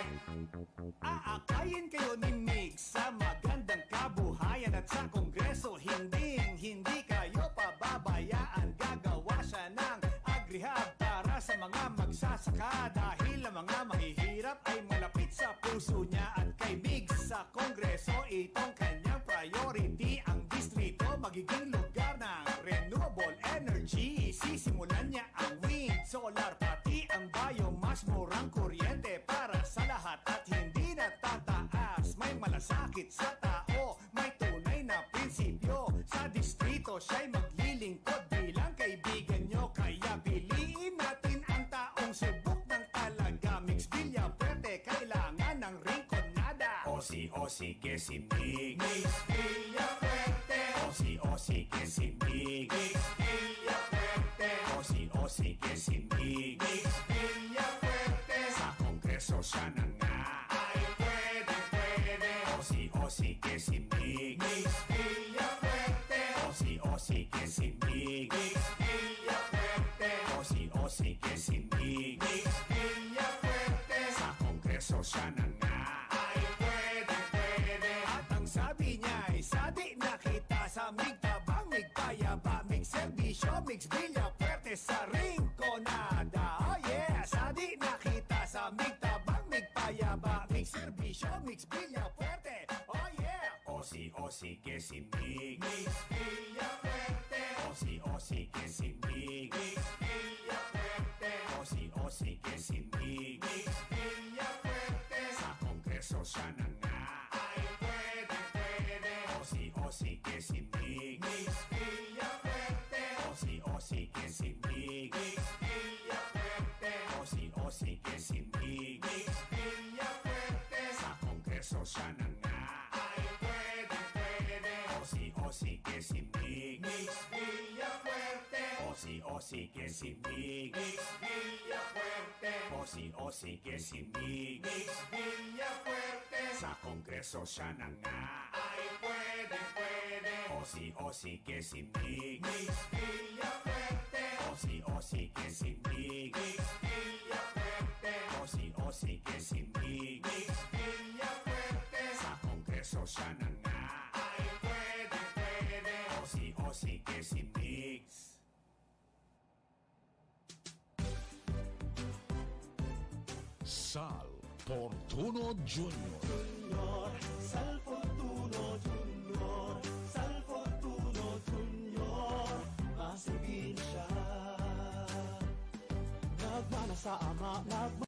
Ayon kayo ni Migs sa magandang kabuhayan at sa Kongreso, hinding-hindi kayo pababayaan. Gagawa siya ng agri-hub para sa mga magsasaka, dahil ang mga mahihirap ay malapit sa puso niya. At kay Migs sa Kongreso, itong kanyang priority. Ang distrito magiging lugar ng renewable energy. Sisimulan niya ang wind, solar, pati ang biomass. Murang kuryente para sa lahat at hindi natataas. May malasakit sa tao, may tunay na prinsipyo. Sa distrito siya'y maglilingkod bilang kaibigan nyo. Kaya piliin natin ang taong subok ng talaga. Migs Villafuerte, kailangan ng Rinconada. O si, o si, que si Migs. Migs Villafuerte. O si, o si, que si Migs. Migs Villafuerte. O si, o si, que si Migs. Migs Villafuerte. Sa Kongreso siya na nga. Ay pwede, pwede. O si, o si, que si Migs. Migs Villafuerte. O si, o si, que si Migs. Migs Villafuerte. O si, o si, que si Migs. Migs Villafuerte. Sa Kongreso siya na nga. Ay pwede, pwede. At ang sabi niya ay, "Sadi na kita sa Migs Tabang, Migs Payaba, Migs Serbisyo, Migs Villafuerte sa Rinconada." Oh yeah! Sadi na kita sa Migs Tabang, Migs Payaba, Migs Serbisyo, Migs Villafuerte. Oh yeah! O si, o si, que si Migs. Migs Villafuerte. O si, o si, que si Migs. Migs Villafuerte. O si, o si, que si Migs. Migs Villafuerte. Sa Kongreso siya na nga. Ay pwede, pwede. O si, o si, que si Migs. Migs Villafuerte. O si, o si, que si Migs. Migs Villafuerte. O si, o si, que si Migs. Migs Villafuerte. Sa Kongreso siya na nga. Ay pwede, pwede. O si, o si, que si Migs. Migs Villafuerte. O si, o si, que si Migs. Migs Villafuerte. O si, o si, que si Migs. Migs Villafuerte. Sa Kongreso siya na nga. Ay pwede, pwede. O si, o si, que si Migs. Migs Villafuerte. O si, o si, que si Migs. Migs Villafuerte. O si, o si, que si Migs. Migs Villafuerte. Sa Kongreso siya na nga. Ay pwede, pwede. O si, o si, que si Migs. Sal Fortuno Junior. Junior, Sal Fortuno Junior, Sal Fortuno Junior, maserbir siya. Nagmana sa Ama, nagmana